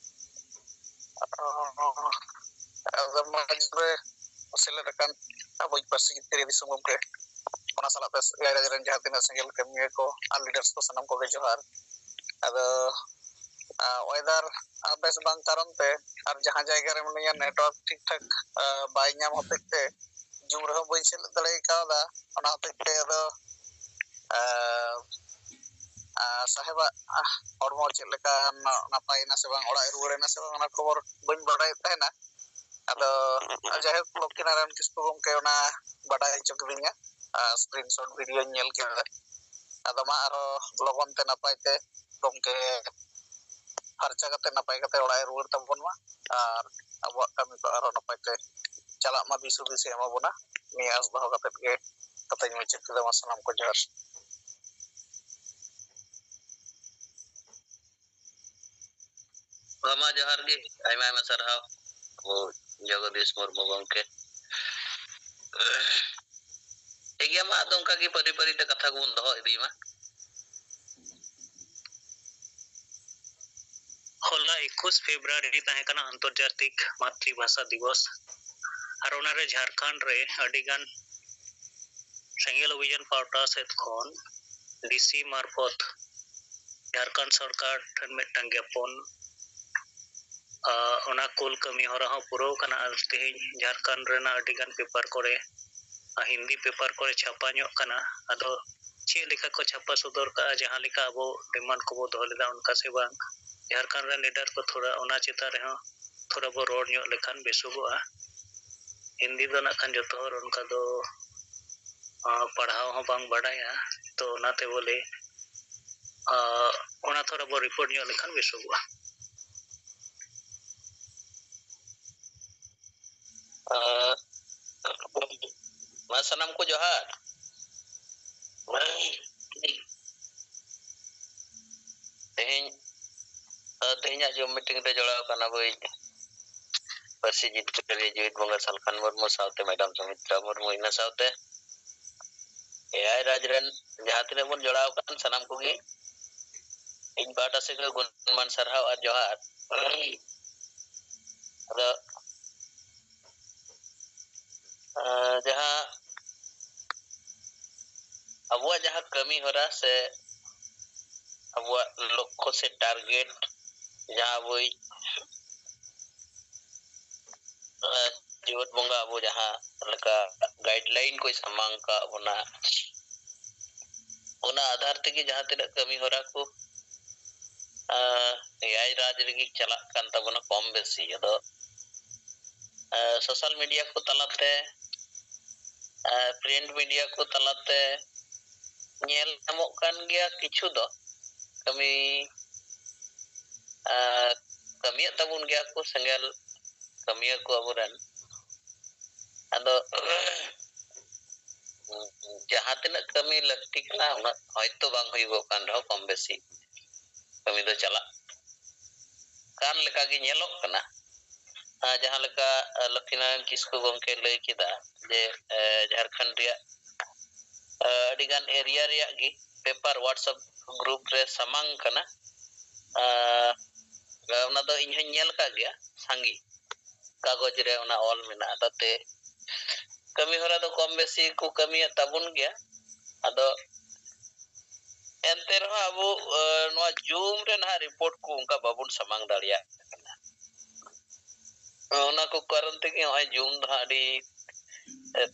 ᱚ, ᱟᱫᱚ ᱢᱟᱡᱷᱮ ᱨᱮ ᱥᱮᱞᱮᱫ ᱟᱠᱟᱱ ᱟᱵᱚᱭᱤᱡ ᱯᱟᱹᱨᱥᱤ ᱡᱤᱛᱠᱟᱹᱨᱤᱭᱟᱹ ᱫᱤᱥᱚᱢ ᱜᱚᱢᱠᱮ, ᱚᱱᱟ ᱥᱟᱞᱟᱜ ᱛᱮ ᱨᱟᱡᱽ ᱨᱮᱱ ᱡᱟᱦᱟᱸ ᱛᱤᱱᱟᱹᱜ ᱥᱮᱸᱜᱮᱞ ᱠᱟᱹᱢᱤᱭᱟᱹ ᱠᱚ ᱟᱨ leaders ᱠᱚ, ᱥᱟᱱᱟᱢ ᱠᱚᱜᱮ ᱡᱚᱦᱟᱨ᱾ ᱟᱫᱚ, ᱟ, weather, ᱟ, ᱵᱮᱥ ᱵᱟᱝ ᱠᱟᱨᱚᱱ ᱛᱮ ᱟᱨ ᱡᱟᱦᱟᱸ ᱡᱟᱭᱜᱟ ᱨᱮ ᱢᱤᱱᱟᱹᱧᱟ, network ᱴᱷᱤᱠ ᱴᱷᱟᱠ, ᱟ, ᱵᱟᱭ ᱧᱟᱢ ᱦᱚᱛᱮᱡ ᱛᱮ Zoom ᱨᱮᱦᱚᱸ ᱵᱟᱹᱧ ᱥᱮᱞᱮᱫ ᱫᱟᱲᱮ ᱠᱟᱣᱫᱟ᱾ ᱚᱱᱟ ᱦᱚᱛᱮᱡ ᱛᱮ ᱟᱫᱚ, ᱟ, ᱟ, ᱥᱟᱦᱮᱵᱟᱜ, ᱟ, ᱦᱚᱲᱢᱚ ᱪᱮᱫ ᱞᱮᱠᱟ, ᱱᱟ-, ᱱᱟᱯᱟᱭ ᱮᱱᱟ ᱥᱮ ᱵᱟᱝ, ᱚᱲᱟᱜ ᱮ ᱨᱩᱣᱟᱹᱲ ᱮᱱᱟ ᱥᱮ ᱵᱟᱝ, ᱚᱱᱟ ᱠᱷᱚᱵᱚᱨ ᱵᱟᱹᱧ ᱵᱟᱰᱟᱭᱮᱫ ᱛᱟᱦᱮᱱᱟ᱾ ᱟᱫᱚ ᱡᱟᱭᱦᱳᱠ, ᱞᱚᱠᱠᱷᱤᱱᱟᱨᱟᱭᱚᱱ ᱠᱤᱥᱠᱩ ᱜᱚᱢᱠᱮ ᱚᱱᱟ ᱵᱟᱰᱟᱭ ᱦᱚᱪᱚ ᱠᱤᱫᱤᱧᱟ, ᱟᱨ screenshot videoᱧ ᱧᱮᱞ ᱠᱮᱫᱟ᱾ ᱟᱫᱚ ᱢᱟ, ᱟᱨᱦᱚᱸ ᱞᱚᱜᱚᱱ ᱛᱮ ᱱᱟᱯᱟᱭ ᱛᱮ ᱜᱚᱢᱠᱮ ᱯᱷᱟᱨᱪᱟ ᱠᱟᱛᱮ ᱱᱟᱯᱟᱭ ᱠᱟᱛᱮ ᱚᱲᱟᱜ ᱮ ᱨᱩᱣᱟᱹᱲ ᱛᱟᱵᱚᱱ ᱢᱟ, ᱟᱨ ᱟᱵᱚᱣᱟᱜ ᱠᱟᱹᱢᱤ ᱠᱚ ᱟᱨᱦᱚᱸ ᱱᱟᱯᱟᱭ ᱛᱮ ᱪᱟᱞᱟᱜ ᱢᱟ, ᱫᱤᱥ ᱦᱩᱫᱤᱥ ᱮ ᱮᱢᱟ ᱵᱚᱱᱟ᱾ ᱱᱤᱭᱟᱹ ᱟᱸᱥ ᱫᱚᱦᱚ ᱠᱟᱛᱮ ᱜᱮ ᱠᱟᱛᱷᱟᱧ ᱢᱩᱪᱟᱹᱫ ᱠᱮᱫᱟ᱾ ᱢᱟ, ᱥᱟᱱᱟᱢ ᱠᱚ ᱡᱚᱦᱟᱨ᱾ ᱢᱟ, ᱡᱚᱦᱟᱨ ᱜᱮ, ᱟᱭᱢᱟ ᱟᱭᱢᱟ ᱥᱟᱨᱦᱟᱣ ᱟᱵᱚ ᱡᱚᱜᱚᱫᱤᱥ ᱢᱩᱨᱢᱩ ᱜᱚᱢᱠᱮ᱾ ᱴᱷᱤᱠ ᱜᱮᱭᱟ, ᱢᱟ, ᱟᱫᱚ ᱚᱱᱠᱟ ᱜᱮ ᱯᱟᱹᱨᱤ ᱯᱟᱹᱨᱤ ᱛᱮ ᱠᱟᱛᱷᱟ ᱠᱚᱵᱚᱱ ᱫᱚᱦᱚ ᱤᱫᱤ ᱢᱟ᱾ ᱦᱚᱞᱟ ᱮᱠᱩᱥ ᱯᱷᱮᱵᱽᱨᱩᱣᱟᱨᱤ ᱛᱟᱦᱮᱸ ᱠᱟᱱᱟ ᱟᱱᱛᱚᱨᱡᱟᱛᱤᱠ ᱢᱟᱛᱨᱤ ᱵᱷᱟᱥᱟ ᱫᱤᱵᱚᱥ᱾ ᱟᱨ ᱚᱱᱟᱨᱮ ᱡᱷᱟᱲᱠᱷᱚᱸᱰ ᱨᱮ ᱟᱹᱰᱤᱜᱟᱱ ᱥᱮᱸᱜᱮᱞ ᱚᱵᱷᱤᱡᱟᱱ ᱯᱟᱦᱴᱟ ᱥᱮᱫ ᱠᱷᱚᱱ ᱰᱤᱥᱤ ᱢᱟᱨᱯᱷᱚᱛ, ᱡᱷᱟᱲᱠᱷᱚᱸᱰ ᱥᱚᱨᱠᱟᱨ ᱴᱷᱮᱱ ᱢᱤᱫᱴᱟᱝ ᱜᱮᱯᱚᱱ, ᱟ, ᱚᱱᱟ ᱠᱩᱞ ᱠᱟᱹᱢᱤ ᱦᱚᱨᱟ ᱦᱚᱸ ᱯᱩᱨᱟᱹᱣ ᱠᱟᱱᱟ᱾ ᱟᱨ ᱛᱮᱦᱮᱧ ᱡᱷᱟᱲᱠᱷᱚᱸᱰ ᱨᱮᱱᱟᱜ ᱟᱹᱰᱤᱜᱟᱱ ᱯᱮᱯᱟᱨ ᱠᱚᱨᱮ ᱦᱤᱱᱫᱤ ᱯᱮᱯᱟᱨ ᱠᱚᱨᱮ ᱪᱷᱟᱯᱟ ᱧᱚᱜ ᱠᱟᱱᱟ᱾ ᱟᱫᱚ ᱪᱮᱫ ᱞᱮᱠᱟ ᱠᱚ ᱪᱷᱟᱯᱟ ᱥᱚᱫᱚᱨ ᱠᱟᱜᱼᱟ, ᱡᱟᱦᱟᱸ ᱞᱮᱠᱟ ᱟᱵᱚ ᱰᱤᱢᱟᱱᱰ ᱠᱚᱵᱚ ᱫᱚᱦᱚ ᱞᱮᱫᱟ ᱚᱱᱠᱟ ᱥᱮ ᱵᱟᱝ, ᱡᱷᱟᱲᱠᱷᱚᱸᱰ ᱨᱮᱱ ᱞᱤᱰᱟᱨ ᱠᱚ ᱛᱷᱚᱲᱟ ᱚᱱᱟ ᱪᱮᱛᱟᱱ ᱨᱮᱦᱚᱸ ᱛᱷᱚᱲᱟ ᱵᱚ ᱨᱚᱲ ᱧᱚᱜ ᱞᱮᱠᱷᱟᱱ ᱵᱮᱥᱚᱜᱚᱜᱼᱟ᱾ ᱦᱤᱱᱫᱤ ᱫᱚ ᱱᱟᱜ ᱠᱷᱟᱱ ᱡᱚᱛᱚ ᱦᱚᱲ ᱚᱱᱠᱟ ᱫᱚ ᱯᱟᱲᱦᱟᱣ ᱦᱚᱸ ᱵᱟᱝ ᱵᱟᱰᱟᱭᱟ, ᱛᱚ ᱚᱱᱟᱛᱮ ᱵᱚᱞᱮ ᱚᱱᱟ ᱛᱷᱚᱲᱟ ᱵᱚ ᱨᱤᱯᱳᱨᱴ ᱧᱚᱜ ᱞᱮᱠᱷᱟᱱ ᱵᱮᱥᱚᱜᱚᱜᱼᱟ᱾ ᱢᱟ ᱥᱟᱱᱟᱢ ᱠᱚ ᱡᱚᱦᱟᱨ᱾ ᱛᱮᱦᱮᱧ ᱛᱮᱦᱮᱧᱟᱜ ᱡᱩᱢ ᱢᱤᱴᱤᱝ ᱨᱮ ᱡᱚᱲᱟᱣ ᱠᱟᱱᱟ ᱵᱚᱭ ᱯᱟᱹᱨᱥᱤ ᱡᱤᱛᱠᱟᱹᱨᱤᱭᱟᱹ ᱡᱤᱣᱤᱫ ᱵᱚᱸᱜᱟ ᱥᱟᱞᱠᱷᱟᱱ ᱢᱩᱨᱢᱩ ᱥᱟᱶᱛᱮ ᱢᱮᱰᱟᱢ ᱥᱩᱢᱤᱛᱨᱟ ᱢᱩᱨᱢᱩ, ᱤᱱᱟᱹ ᱥᱟᱶᱛᱮ ᱮ ᱟᱭ ᱨᱟᱡᱽ ᱨᱮᱱ ᱡᱟᱦᱟᱸ ᱛᱤᱱᱟᱹᱜ ᱵᱚᱱ ᱡᱚᱲᱟᱣ ᱟᱠᱟᱱ ᱥᱟᱱᱟᱢ ᱠᱚᱜᱮ ᱤᱧ ᱯᱟᱦᱴᱟ ᱥᱮᱫ ᱠᱷᱚᱱ ᱜᱩᱱᱢᱟᱱ ᱥᱟᱨᱦᱟᱣ ᱟᱨ ᱡᱚᱦᱟᱨ᱾ ᱟᱫᱚ ᱡᱟᱦᱟᱸ ᱟᱵᱚᱣᱟᱜ ᱡᱟᱦᱟᱸ ᱠᱟᱹᱢᱤ ᱦᱚᱨᱟ ᱥᱮ ᱟᱵᱚᱣᱟᱜ ᱞᱚᱠᱠᱷᱚ ᱥᱮ ᱴᱟᱨᱜᱮᱴ, ᱡᱟᱦᱟᱸ ᱟᱵᱚᱭᱤᱡ ᱡᱤᱣᱮᱫ ᱵᱚᱸᱜᱟ ᱟᱵᱚ ᱡᱟᱦᱟᱸ ᱞᱮᱠᱟ ᱜᱟᱭᱤᱰ ᱞᱟᱭᱤᱱ ᱠᱚᱭ ᱥᱟᱢᱟᱝ ᱟᱠᱟᱫ ᱵᱚᱱᱟ, ᱚᱱᱟ ᱟᱫᱷᱟᱨ ᱛᱮᱜᱮ ᱡᱟᱦᱟᱸ ᱛᱤᱱᱟᱹᱜ ᱠᱟᱹᱢᱤ ᱦᱚᱨᱟ ᱠᱚ ᱮᱭᱟᱭ ᱨᱟᱡᱽ ᱨᱮᱜᱮ ᱪᱟᱞᱟᱜ ᱠᱟᱱ ᱛᱟᱵᱚᱱᱟ ᱠᱚᱢ ᱵᱮᱥᱤ᱾ ᱟᱫᱚ ᱥᱳᱥᱟᱞ ᱢᱤᱰᱤᱭᱟ ᱠᱚ ᱛᱟᱞᱟᱛᱮ, ᱯᱨᱤᱱᱴ ᱢᱤᱰᱤᱭᱟ ᱠᱚ ᱛᱟᱞᱟᱛᱮ ᱧᱮᱞ ᱧᱟᱢᱚᱜ ᱠᱟᱱ ᱜᱮᱭᱟ ᱠᱤᱪᱷᱩ ᱫᱚ ᱠᱟᱹᱢᱤ ᱠᱟᱹᱢᱤᱭᱮᱫ ᱛᱟᱵᱚᱱ ᱜᱮᱭᱟ ᱠᱚ ᱥᱮᱸᱜᱮᱞ ᱠᱟᱹᱢᱤᱭᱟᱹ ᱠᱚ ᱟᱵᱚᱨᱮᱱ᱾ ᱟᱫᱚ ᱡᱟᱦᱟᱸ ᱛᱤᱱᱟᱹᱜ ᱠᱟᱹᱢᱤ ᱞᱟᱹᱠᱛᱤ ᱠᱟᱱᱟ ᱩᱱᱟᱹᱜ ᱦᱚᱭᱛᱳ ᱵᱟᱝ ᱦᱩᱭᱩᱜᱚᱜ ᱠᱟᱱ ᱨᱮᱦᱚᱸ ᱠᱚᱢ ᱵᱮᱥᱤ ᱠᱟᱹᱢᱤ ᱫᱚ ᱪᱟᱞᱟᱜ ᱠᱟᱱ ᱞᱮᱠᱟᱜᱮ ᱧᱮᱞᱚᱜ ᱠᱟᱱᱟ᱾ ᱡᱟᱦᱟᱸ ᱞᱮᱠᱟ ᱞᱚᱠᱠᱷᱤᱱᱟᱨᱟᱭᱚᱱ ᱠᱤᱥᱠᱩ ᱜᱚᱢᱠᱮ ᱞᱟᱹᱭ ᱠᱮᱫᱟ ᱡᱮ ᱡᱷᱟᱲᱠᱷᱚᱸᱰ ᱨᱮᱭᱟᱜ ᱟᱹᱰᱤᱜᱟᱱ ᱮᱨᱤᱭᱟ ᱨᱮᱭᱟᱜ ᱜᱮ ᱯᱮᱯᱟᱨ WhatsApp ᱜᱨᱩᱯ ᱨᱮ ᱥᱟᱢᱟᱝ ᱠᱟᱱᱟ᱾ ᱚᱱᱟ ᱫᱚ ᱤᱧ ᱦᱚᱧ ᱧᱮᱞ ᱟᱠᱟᱫ ᱜᱮᱭᱟ, ᱥᱟᱸᱜᱮ ᱠᱟᱜᱚᱡᱽ ᱨᱮ ᱚᱱᱟ ᱚᱞ ᱢᱮᱱᱟᱜᱼᱟ᱾ ᱛᱟᱛᱮ ᱠᱟᱹᱢᱤ ᱦᱚᱨᱟ ᱫᱚ ᱠᱚᱢ ᱵᱮᱥᱤ ᱠᱚ ᱠᱟᱹᱢᱤᱭᱮᱫ ᱛᱟᱵᱚᱱ ᱜᱮᱭᱟ᱾ ᱟᱫᱚ ᱮᱱᱛᱮ ᱨᱮᱦᱚᱸ ᱟᱵᱚ ᱱᱚᱣᱟ ᱡᱩᱢ ᱨᱮ ᱱᱟᱦᱟᱜ ᱨᱤᱯᱳᱨᱴ ᱠᱚ ᱚᱱᱠᱟ ᱵᱟᱵᱚᱱ ᱥᱟᱢᱟᱝ ᱫᱟᱲᱮᱭᱟᱜ ᱠᱟᱱᱟ᱾ ᱚᱱᱟ ᱠᱚ ᱠᱟᱨᱚᱱ ᱛᱮᱜᱮ ᱱᱚᱜᱼᱚᱭ ᱡᱩᱢ ᱫᱚ ᱦᱟᱸᱜ ᱟᱹᱰᱤ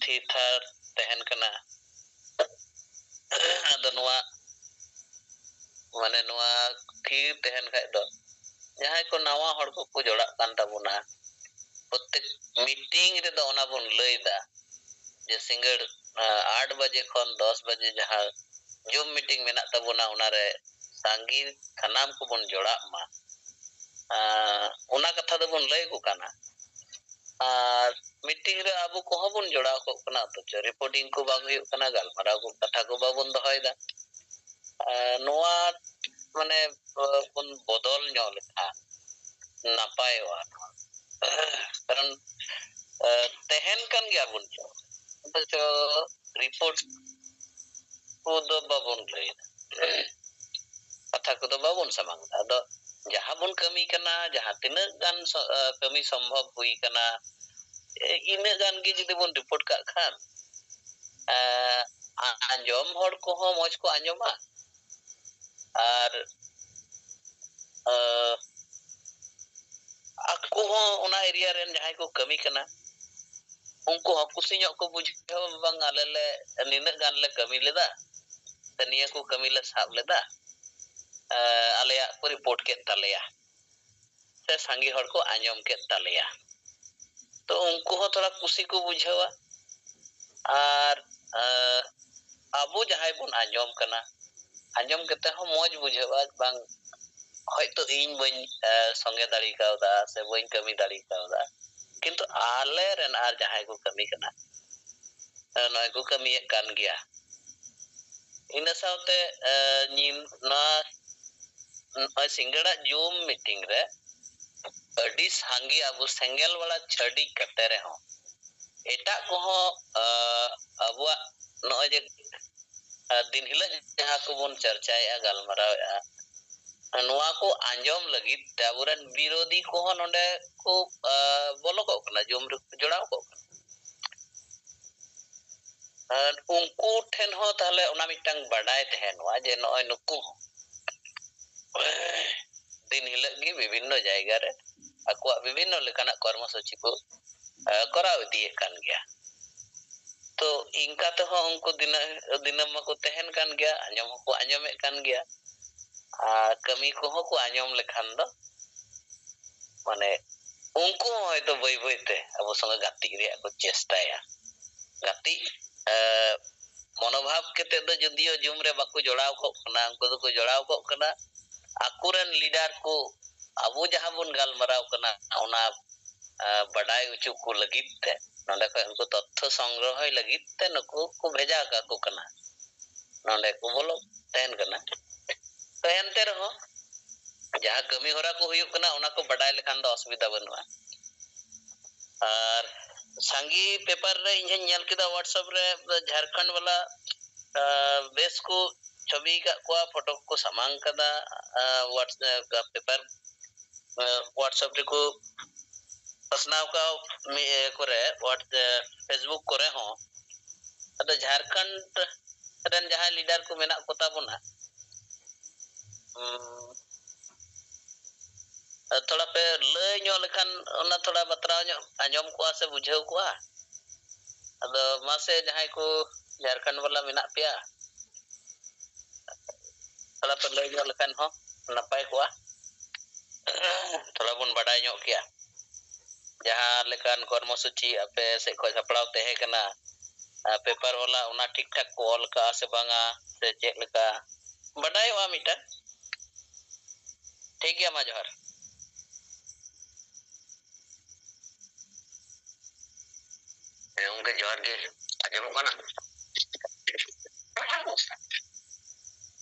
ᱛᱷᱤᱨ ᱛᱷᱟᱨ ᱛᱟᱦᱮᱱ ᱠᱟᱱᱟ᱾ ᱟᱫᱚ ᱱᱚᱣᱟ, ᱢᱟᱱᱮ, ᱱᱚᱣᱟ ᱛᱷᱤᱨ ᱛᱟᱦᱮᱱ ᱠᱷᱟᱡ ᱫᱚ ᱡᱟᱦᱟᱸᱭ ᱠᱚ ᱱᱟᱣᱟ ᱦᱚᱲ ᱠᱚᱠᱚ ᱡᱚᱲᱟᱜ ᱠᱟᱱ ᱛᱟᱵᱚᱱᱟ, ᱯᱨᱚᱛᱮᱠ ᱢᱤᱴᱤᱝ ᱨᱮᱫᱚ ᱚᱱᱟ ᱵᱚᱱ ᱞᱟᱹᱭᱫᱟ ᱡᱮ ᱥᱤᱸᱜᱟᱹᱲ, ᱟᱸ, ᱟᱴ ᱵᱟᱡᱮ ᱠᱷᱚᱱ ᱫᱚᱥ ᱵᱟᱡᱮ ᱡᱟᱦᱟᱸ ᱡᱩᱢ ᱢᱤᱴᱤᱝ ᱢᱮᱱᱟᱜ ᱛᱟᱵᱚᱱᱟ, ᱚᱱᱟᱨᱮ ᱥᱟᱸᱜᱮ ᱥᱟᱱᱟᱢ ᱠᱚᱵᱚᱱ ᱡᱚᱲᱟᱜ ᱢᱟ᱾ ᱟᱸ, ᱚᱱᱟ ᱠᱟᱛᱷᱟ ᱫᱚᱵᱚᱱ ᱞᱟᱹᱭ ᱟᱠᱚ ᱠᱟᱱᱟ᱾ ᱟᱨ ᱢᱤᱴᱤᱝ ᱨᱮ ᱟᱵᱚ ᱠᱚᱦᱚᱸ ᱵᱚᱱ ᱡᱚᱲᱟᱣ ᱠᱚᱜ ᱠᱟᱱᱟ, ᱚᱛᱷᱚᱪᱚ ᱨᱤᱯᱳᱨᱴᱤᱝ ᱠᱚ ᱵᱟᱝ ᱦᱩᱭᱩᱜ ᱠᱟᱱᱟ, ᱜᱟᱞᱢᱟᱨᱟᱣ ᱠᱚ, ᱠᱟᱛᱷᱟ ᱠᱚ ᱵᱟᱵᱚᱱ ᱫᱚᱦᱚᱭᱮᱫᱟ᱾ ᱟᱨ ᱱᱚᱣᱟ, ᱢᱟᱱᱮ, ᱵᱚᱱ ᱵᱚᱫᱚᱞ ᱧᱚᱜ ᱞᱮᱠᱷᱟᱱ ᱱᱟᱯᱟᱭᱚᱜᱼᱟ᱾ ᱱᱚᱣᱟ ᱠᱟᱨᱚᱱ, ᱛᱟᱦᱮᱱ ᱠᱟᱱ ᱜᱮᱭᱟ ᱵᱚᱱ ᱪᱚ, ᱚᱛᱷᱚᱪᱚ ᱨᱤᱯᱳᱨᱴ ᱠᱚᱫᱚ ᱵᱟᱵᱚᱱ ᱞᱟᱹᱭᱫᱟ, ᱠᱟᱛᱷᱟ ᱠᱚᱫᱚ ᱵᱟᱵᱚᱱ ᱥᱟᱢᱟᱝ ᱮᱫᱟ᱾ ᱟᱫᱚ ᱡᱟᱦᱟᱸ ᱵᱚᱱ ᱠᱟᱹᱢᱤ ᱠᱟᱱᱟ, ᱡᱟᱦᱟᱸ ᱛᱤᱱᱟᱹᱜ ᱜᱟᱱ ᱥᱚ-, ᱟᱸ, ᱠᱟᱹᱢᱤ ᱥᱚᱢᱵᱷᱚᱵ ᱦᱩᱭ ᱠᱟᱱᱟ, ᱮ, ᱤᱱᱟᱹᱜ ᱜᱟᱱ ᱜᱮ ᱡᱩᱫᱤ ᱵᱚᱱ ᱨᱤᱯᱳᱨᱴ ᱠᱟᱜ ᱠᱷᱟᱱ, ᱮᱸ, ᱟᱸᱡᱚᱢ ᱦᱚᱲ ᱠᱚᱦᱚᱸ ᱢᱚᱡᱽ ᱠᱚ ᱟᱸᱡᱚᱢᱟ᱾ ᱟᱨ, ᱮᱸ, ᱟᱠᱚ ᱦᱚᱸ ᱚᱱᱟ ᱮᱨᱤᱭᱟ ᱨᱮᱱ ᱡᱟᱦᱟᱸᱭ ᱠᱚ ᱠᱟᱹᱢᱤ ᱠᱟᱱᱟ, ᱩᱱᱠᱩ ᱦᱚᱸ ᱠᱩᱥᱤ ᱧᱚᱜ ᱠᱚ ᱵᱩᱡᱷᱟᱹᱣᱟ, "ᱵᱟᱝ, ᱟᱞᱮ ᱞᱮ ᱱᱤᱱᱟᱹᱜ ᱜᱟᱱ ᱞᱮ ᱠᱟᱹᱢᱤ ᱞᱮᱫᱟ, ᱥᱮ ᱱᱤᱭᱟᱹ ᱠᱚ ᱠᱟᱹᱢᱤ ᱞᱮ ᱥᱟᱵ ᱞᱮᱫᱟ, ᱮᱸ, ᱟᱞᱮᱭᱟᱜ ᱠᱚ ᱨᱤᱯᱳᱨᱴ ᱠᱮᱫ ᱛᱟᱞᱮᱭᱟ, ᱥᱮ ᱥᱟᱸᱜᱮ ᱦᱚᱲ ᱠᱚ ᱟᱸᱡᱚᱢ ᱠᱮᱫ ᱛᱟᱞᱮᱭᱟ᱾" ᱛᱚ ᱩᱱᱠᱩ ᱦᱚᱸ ᱛᱷᱚᱲᱟ ᱠᱩᱥᱤ ᱠᱚ ᱵᱩᱡᱷᱟᱹᱣᱟ᱾ ᱟᱨ, ᱟᱸ, ᱟᱵᱚ ᱡᱟᱦᱟᱸᱭ ᱵᱚᱱ ᱟᱸᱡᱚᱢ ᱠᱟᱱᱟ, ᱟᱸᱡᱚᱢ ᱠᱟᱛᱮ ᱦᱚᱸ ᱢᱚᱡᱽ ᱵᱩᱡᱷᱟᱹᱜᱼᱟ, ᱵᱟᱝ, ᱦᱚᱭᱛᱳ ᱤᱧ ᱵᱟᱹᱧ, ᱮ, ᱥᱚᱸᱜᱮ ᱫᱟᱲᱮ ᱠᱟᱣᱫᱟ ᱥᱮ ᱵᱟᱹᱧ ᱠᱟᱹᱢᱤ ᱫᱟᱲᱮ ᱠᱟᱣᱫᱟ, ᱠᱤᱱᱛᱩ ᱟᱞᱮ ᱨᱮᱱ ᱟᱨ ᱡᱟᱦᱟᱸᱭ ᱠᱚ ᱠᱟᱹᱢᱤ ᱠᱟᱱᱟ, ᱮ, ᱱᱚᱜᱼᱚᱭ ᱠᱚ ᱠᱟᱹᱢᱤᱭᱮᱫ ᱠᱟᱱ ᱜᱮᱭᱟ᱾ ᱤᱱᱟᱹ ᱥᱟᱶᱛᱮ, ᱮ, ᱧᱤ-, ᱱᱚᱣᱟ, ᱱᱚᱜᱼᱚᱭ ᱥᱤᱸᱜᱟᱹᱲᱟᱜ ᱡᱩᱢ ᱢᱤᱴᱤᱝ ᱨᱮ ᱟᱹᱰᱤ ᱥᱟᱸᱜᱮ ᱟᱵᱚ ᱥᱮᱸᱜᱮᱞ ᱵᱟᱲᱟ ᱪᱷᱟᱹᱰᱤ ᱠᱟᱛᱮ ᱨᱮᱦᱚᱸ, ᱮᱴᱟᱜ ᱠᱚᱦᱚᱸ, ᱟ, ᱟᱵᱚᱣᱟᱜ ᱱᱚᱜᱼᱚᱭ ᱡᱮ, ᱟ, ᱫᱤᱱ ᱦᱤᱞᱳᱜ ᱡᱟᱦᱟᱸ ᱠᱚᱵᱚᱱ ᱪᱟᱨᱪᱟᱭᱮᱫᱼᱟ, ᱜᱟᱞᱢᱟᱨᱟᱣᱮᱫᱼᱟ, ᱱᱚᱣᱟ ᱠᱚ ᱟᱸᱡᱚᱢ ᱞᱟᱹᱜᱤᱫ ᱛᱮ ᱟᱵᱚᱨᱮᱱ ᱵᱤᱨᱳᱫᱷᱤ ᱠᱚᱦᱚᱸ ᱱᱚᱰᱮ ᱠᱚ, ᱟ, ᱵᱚᱞᱚ ᱠᱚᱜ ᱠᱟᱱᱟ, ᱡᱩᱢ ᱨᱮᱠᱚ ᱡᱚᱲᱟᱣ ᱠᱚᱜ ᱠᱟᱱᱟ᱾ ᱟᱨ ᱩᱱᱠᱩ ᱴᱷᱮᱱ ᱦᱚᱸ ᱛᱟᱦᱞᱮ ᱚᱱᱟ ᱢᱤᱫᱴᱟᱝ ᱵᱟᱰᱟᱭ ᱛᱟᱦᱮᱱᱚᱜᱼᱟ ᱡᱮ ᱱᱚᱜᱼᱚᱭ ᱱᱩᱠᱩ ᱦᱚᱸ ᱫᱤᱱ ᱦᱤᱞᱳᱜ ᱜᱮ ᱵᱤᱵᱷᱤᱱᱱᱚ ᱡᱟᱭᱜᱟ ᱨᱮ ᱟᱠᱚᱣᱟᱜ ᱵᱤᱵᱷᱤᱱᱱᱚ ᱞᱮᱠᱟᱱᱟᱜ ᱠᱚᱨᱢᱚ ᱥᱩᱪᱤ ᱠᱚ, ᱮ, ᱠᱚᱨᱟᱣ ᱤᱫᱤᱭᱮᱫ ᱠᱟᱱ ᱜᱮᱭᱟ᱾ ᱛᱚ ᱤᱱᱠᱟ ᱛᱮᱦᱚᱸ ᱩᱱᱠᱩ ᱫᱤᱱᱟᱹ-, ᱫᱤᱱᱟᱹᱢ ᱢᱟᱠᱚ ᱛᱟᱦᱮᱱ ᱠᱟᱱ ᱜᱮᱭᱟ, ᱟᱸᱡᱚᱢ ᱦᱚᱸᱠᱚ ᱟᱸᱡᱚᱢᱮᱫ ᱠᱟᱱ ᱜᱮᱭᱟ᱾ ᱟᱨ ᱠᱟᱹᱢᱤ ᱠᱚᱦᱚᱸ ᱠᱚ ᱟᱸᱡᱚᱢ ᱞᱮᱠᱷᱟᱱ ᱫᱚ, ᱢᱟᱱᱮ, ᱩᱱᱠᱩ ᱦᱚᱸ ᱦᱚᱭᱛᱳ ᱵᱟᱹᱭ ᱵᱟᱹᱭ ᱛᱮ ᱟᱵᱚ ᱥᱚᱸᱜᱮ ᱜᱟᱛᱮᱜ ᱨᱮᱭᱟᱜ ᱠᱚ ᱪᱮᱥᱴᱟᱭᱟ᱾ ᱜᱟᱛᱮᱜ, ᱮ, ᱢᱚᱱᱳᱵᱷᱟᱵ ᱠᱟᱛᱮ ᱫᱚ ᱡᱩᱫᱤᱭᱳ ᱡᱩᱢ ᱨᱮ ᱵᱟᱠᱚ ᱡᱚᱲᱟᱣ ᱠᱚᱜ ᱠᱟᱱᱟ, ᱩᱱᱠᱩ ᱫᱚᱠᱚ ᱡᱚᱲᱟᱣ ᱠᱚᱜ ᱠᱟᱱᱟ ᱟᱠᱚᱨᱮᱱ ᱞᱤᱰᱟᱨ ᱠᱚ, ᱟᱵᱚ ᱡᱟᱦᱟᱸ ᱵᱚᱱ ᱜᱟᱞᱢᱟᱨᱟᱣ ᱠᱟᱱᱟ, ᱚᱱᱟ, ᱮ, ᱵᱟᱰᱟᱭ ᱦᱚᱪᱚ ᱠᱚ ᱞᱟᱹᱜᱤᱫ ᱛᱮ, ᱱᱚᱰᱮ ᱠᱷᱚᱱ ᱩᱱᱠᱩ ᱛᱚᱛᱛᱷᱚ ᱥᱚᱝᱜᱨᱚᱦᱚᱭ ᱞᱟᱹᱜᱤᱫ ᱛᱮ ᱱᱩᱠᱩ ᱠᱚ ᱵᱷᱮᱡᱟ ᱠᱟᱠᱚ ᱠᱟᱱᱟ, ᱱᱚᱰᱮ ᱠᱚ ᱵᱚᱞᱚ ᱛᱟᱦᱮᱱ ᱠᱟᱱᱟ᱾ ᱛᱚ ᱮᱱᱛᱮ ᱨᱮᱦᱚᱸ ᱡᱟᱦᱟᱸ ᱠᱟᱹᱢᱤ ᱦᱚᱨᱟ ᱠᱚ ᱦᱩᱭᱩᱜ ᱠᱟᱱᱟ, ᱚᱱᱟ ᱠᱚ ᱵᱟᱰᱟᱭ ᱞᱮᱠᱷᱟᱱ ᱫᱚ ᱚᱥᱩᱵᱤᱫᱷᱟ ᱵᱟᱹᱱᱩᱜᱼᱟ᱾ ᱟᱨ ᱥᱟᱸᱜᱮ ᱯᱮᱯᱟᱨ ᱨᱮ ᱤᱧ ᱦᱚᱸᱧ ᱧᱮᱞ ᱠᱮᱫᱟ, WhatsApp ᱨᱮ ᱡᱷᱟᱲᱠᱷᱚᱸᱰ ᱵᱟᱞᱟ, ᱟ, ᱵᱮᱥ ᱠᱚ ᱪᱷᱚᱵᱤ ᱟᱠᱟᱫ ᱠᱚᱣᱟ, ᱯᱷᱳᱴᱳ ᱠᱚᱠᱚ ᱥᱟᱢᱟᱝ ᱠᱟᱫᱟ, ᱟ, WhatsApp ᱯᱮᱯᱟᱨ, ᱟ, WhatsApp ᱨᱮᱠᱚ ᱯᱟᱥᱱᱟᱣ ᱠᱟᱜ ᱢᱤ-, ᱠᱚᱨᱮ, WhatsApp, Facebook ᱠᱚᱨᱮ ᱦᱚᱸ᱾ ᱟᱫᱚ ᱡᱷᱟᱲᱠᱷᱚᱸᱰ ᱨᱮᱱ ᱡᱟᱦᱟᱸᱭ ᱞᱤᱰᱟᱨ ᱠᱚ ᱢᱮᱱᱟᱜ ᱠᱚ ᱛᱟᱵᱚᱱᱟ, ᱩᱸ, ᱛᱷᱚᱲᱟ ᱯᱮ ᱞᱟᱹᱭ ᱧᱚᱜ ᱞᱮᱠᱷᱟᱱ ᱚᱱᱟ ᱛᱷᱚᱲᱟ ᱵᱟᱛᱨᱟᱣ ᱧᱚᱜ ᱟᱸᱡᱚᱢ ᱠᱚᱜᱼᱟ ᱥᱮ ᱵᱩᱡᱷᱟᱹᱣ ᱠᱚᱜᱼᱟ᱾ ᱟᱫᱚ ᱢᱟᱥᱮ ᱡᱟᱦᱟᱸᱭ ᱠᱚ ᱡᱷᱟᱲᱠᱷᱚᱸᱰ ᱵᱟᱞᱟ ᱢᱮᱱᱟᱜ ᱯᱮᱭᱟ, ᱛᱷᱚᱲᱟ ᱯᱮ ᱞᱟᱹᱭ ᱧᱚᱜ ᱞᱮᱠᱷᱟᱱ ᱦᱚᱸ ᱱᱟᱯᱟᱭ ᱠᱚᱜᱼᱟ, ᱛᱷᱚᱲᱟ ᱵᱚᱱ ᱵᱟᱰᱟᱭ ᱧᱚᱜ ᱠᱮᱭᱟ᱾ ᱡᱟᱦᱟᱸ ᱞᱮᱠᱟᱱ ᱠᱚᱨᱢᱚᱥᱩᱪᱤ ᱟᱯᱮ ᱥᱮᱫ ᱠᱷᱚᱱ ᱥᱟᱯᱲᱟᱣ ᱛᱟᱦᱮᱸ ᱠᱟᱱᱟ, ᱟᱨ ᱯᱮᱯᱟᱨ ᱵᱟᱞᱟ ᱚᱱᱟ ᱴᱷᱤᱠ ᱴᱷᱟᱠ ᱠᱚ ᱚᱞ ᱠᱟᱜᱼᱟ ᱥᱮ ᱵᱟᱝᱟ, ᱥᱮ ᱪᱮᱫ ᱞᱮᱠᱟ ᱵᱟᱰᱟᱭᱚᱜᱼᱟ ᱢᱤᱫᱴᱟᱝ᱾ ᱴᱷᱤᱠ ᱜᱮᱭᱟ, ᱢᱟ ᱡᱚᱦᱟᱨ᱾ ᱦᱮᱸ ᱜᱚᱝᱠᱮ, ᱡᱚᱦᱟᱨ ᱜᱮ᱾ ᱟᱸᱡᱚᱢᱚᱜ ᱠᱟᱱᱟ?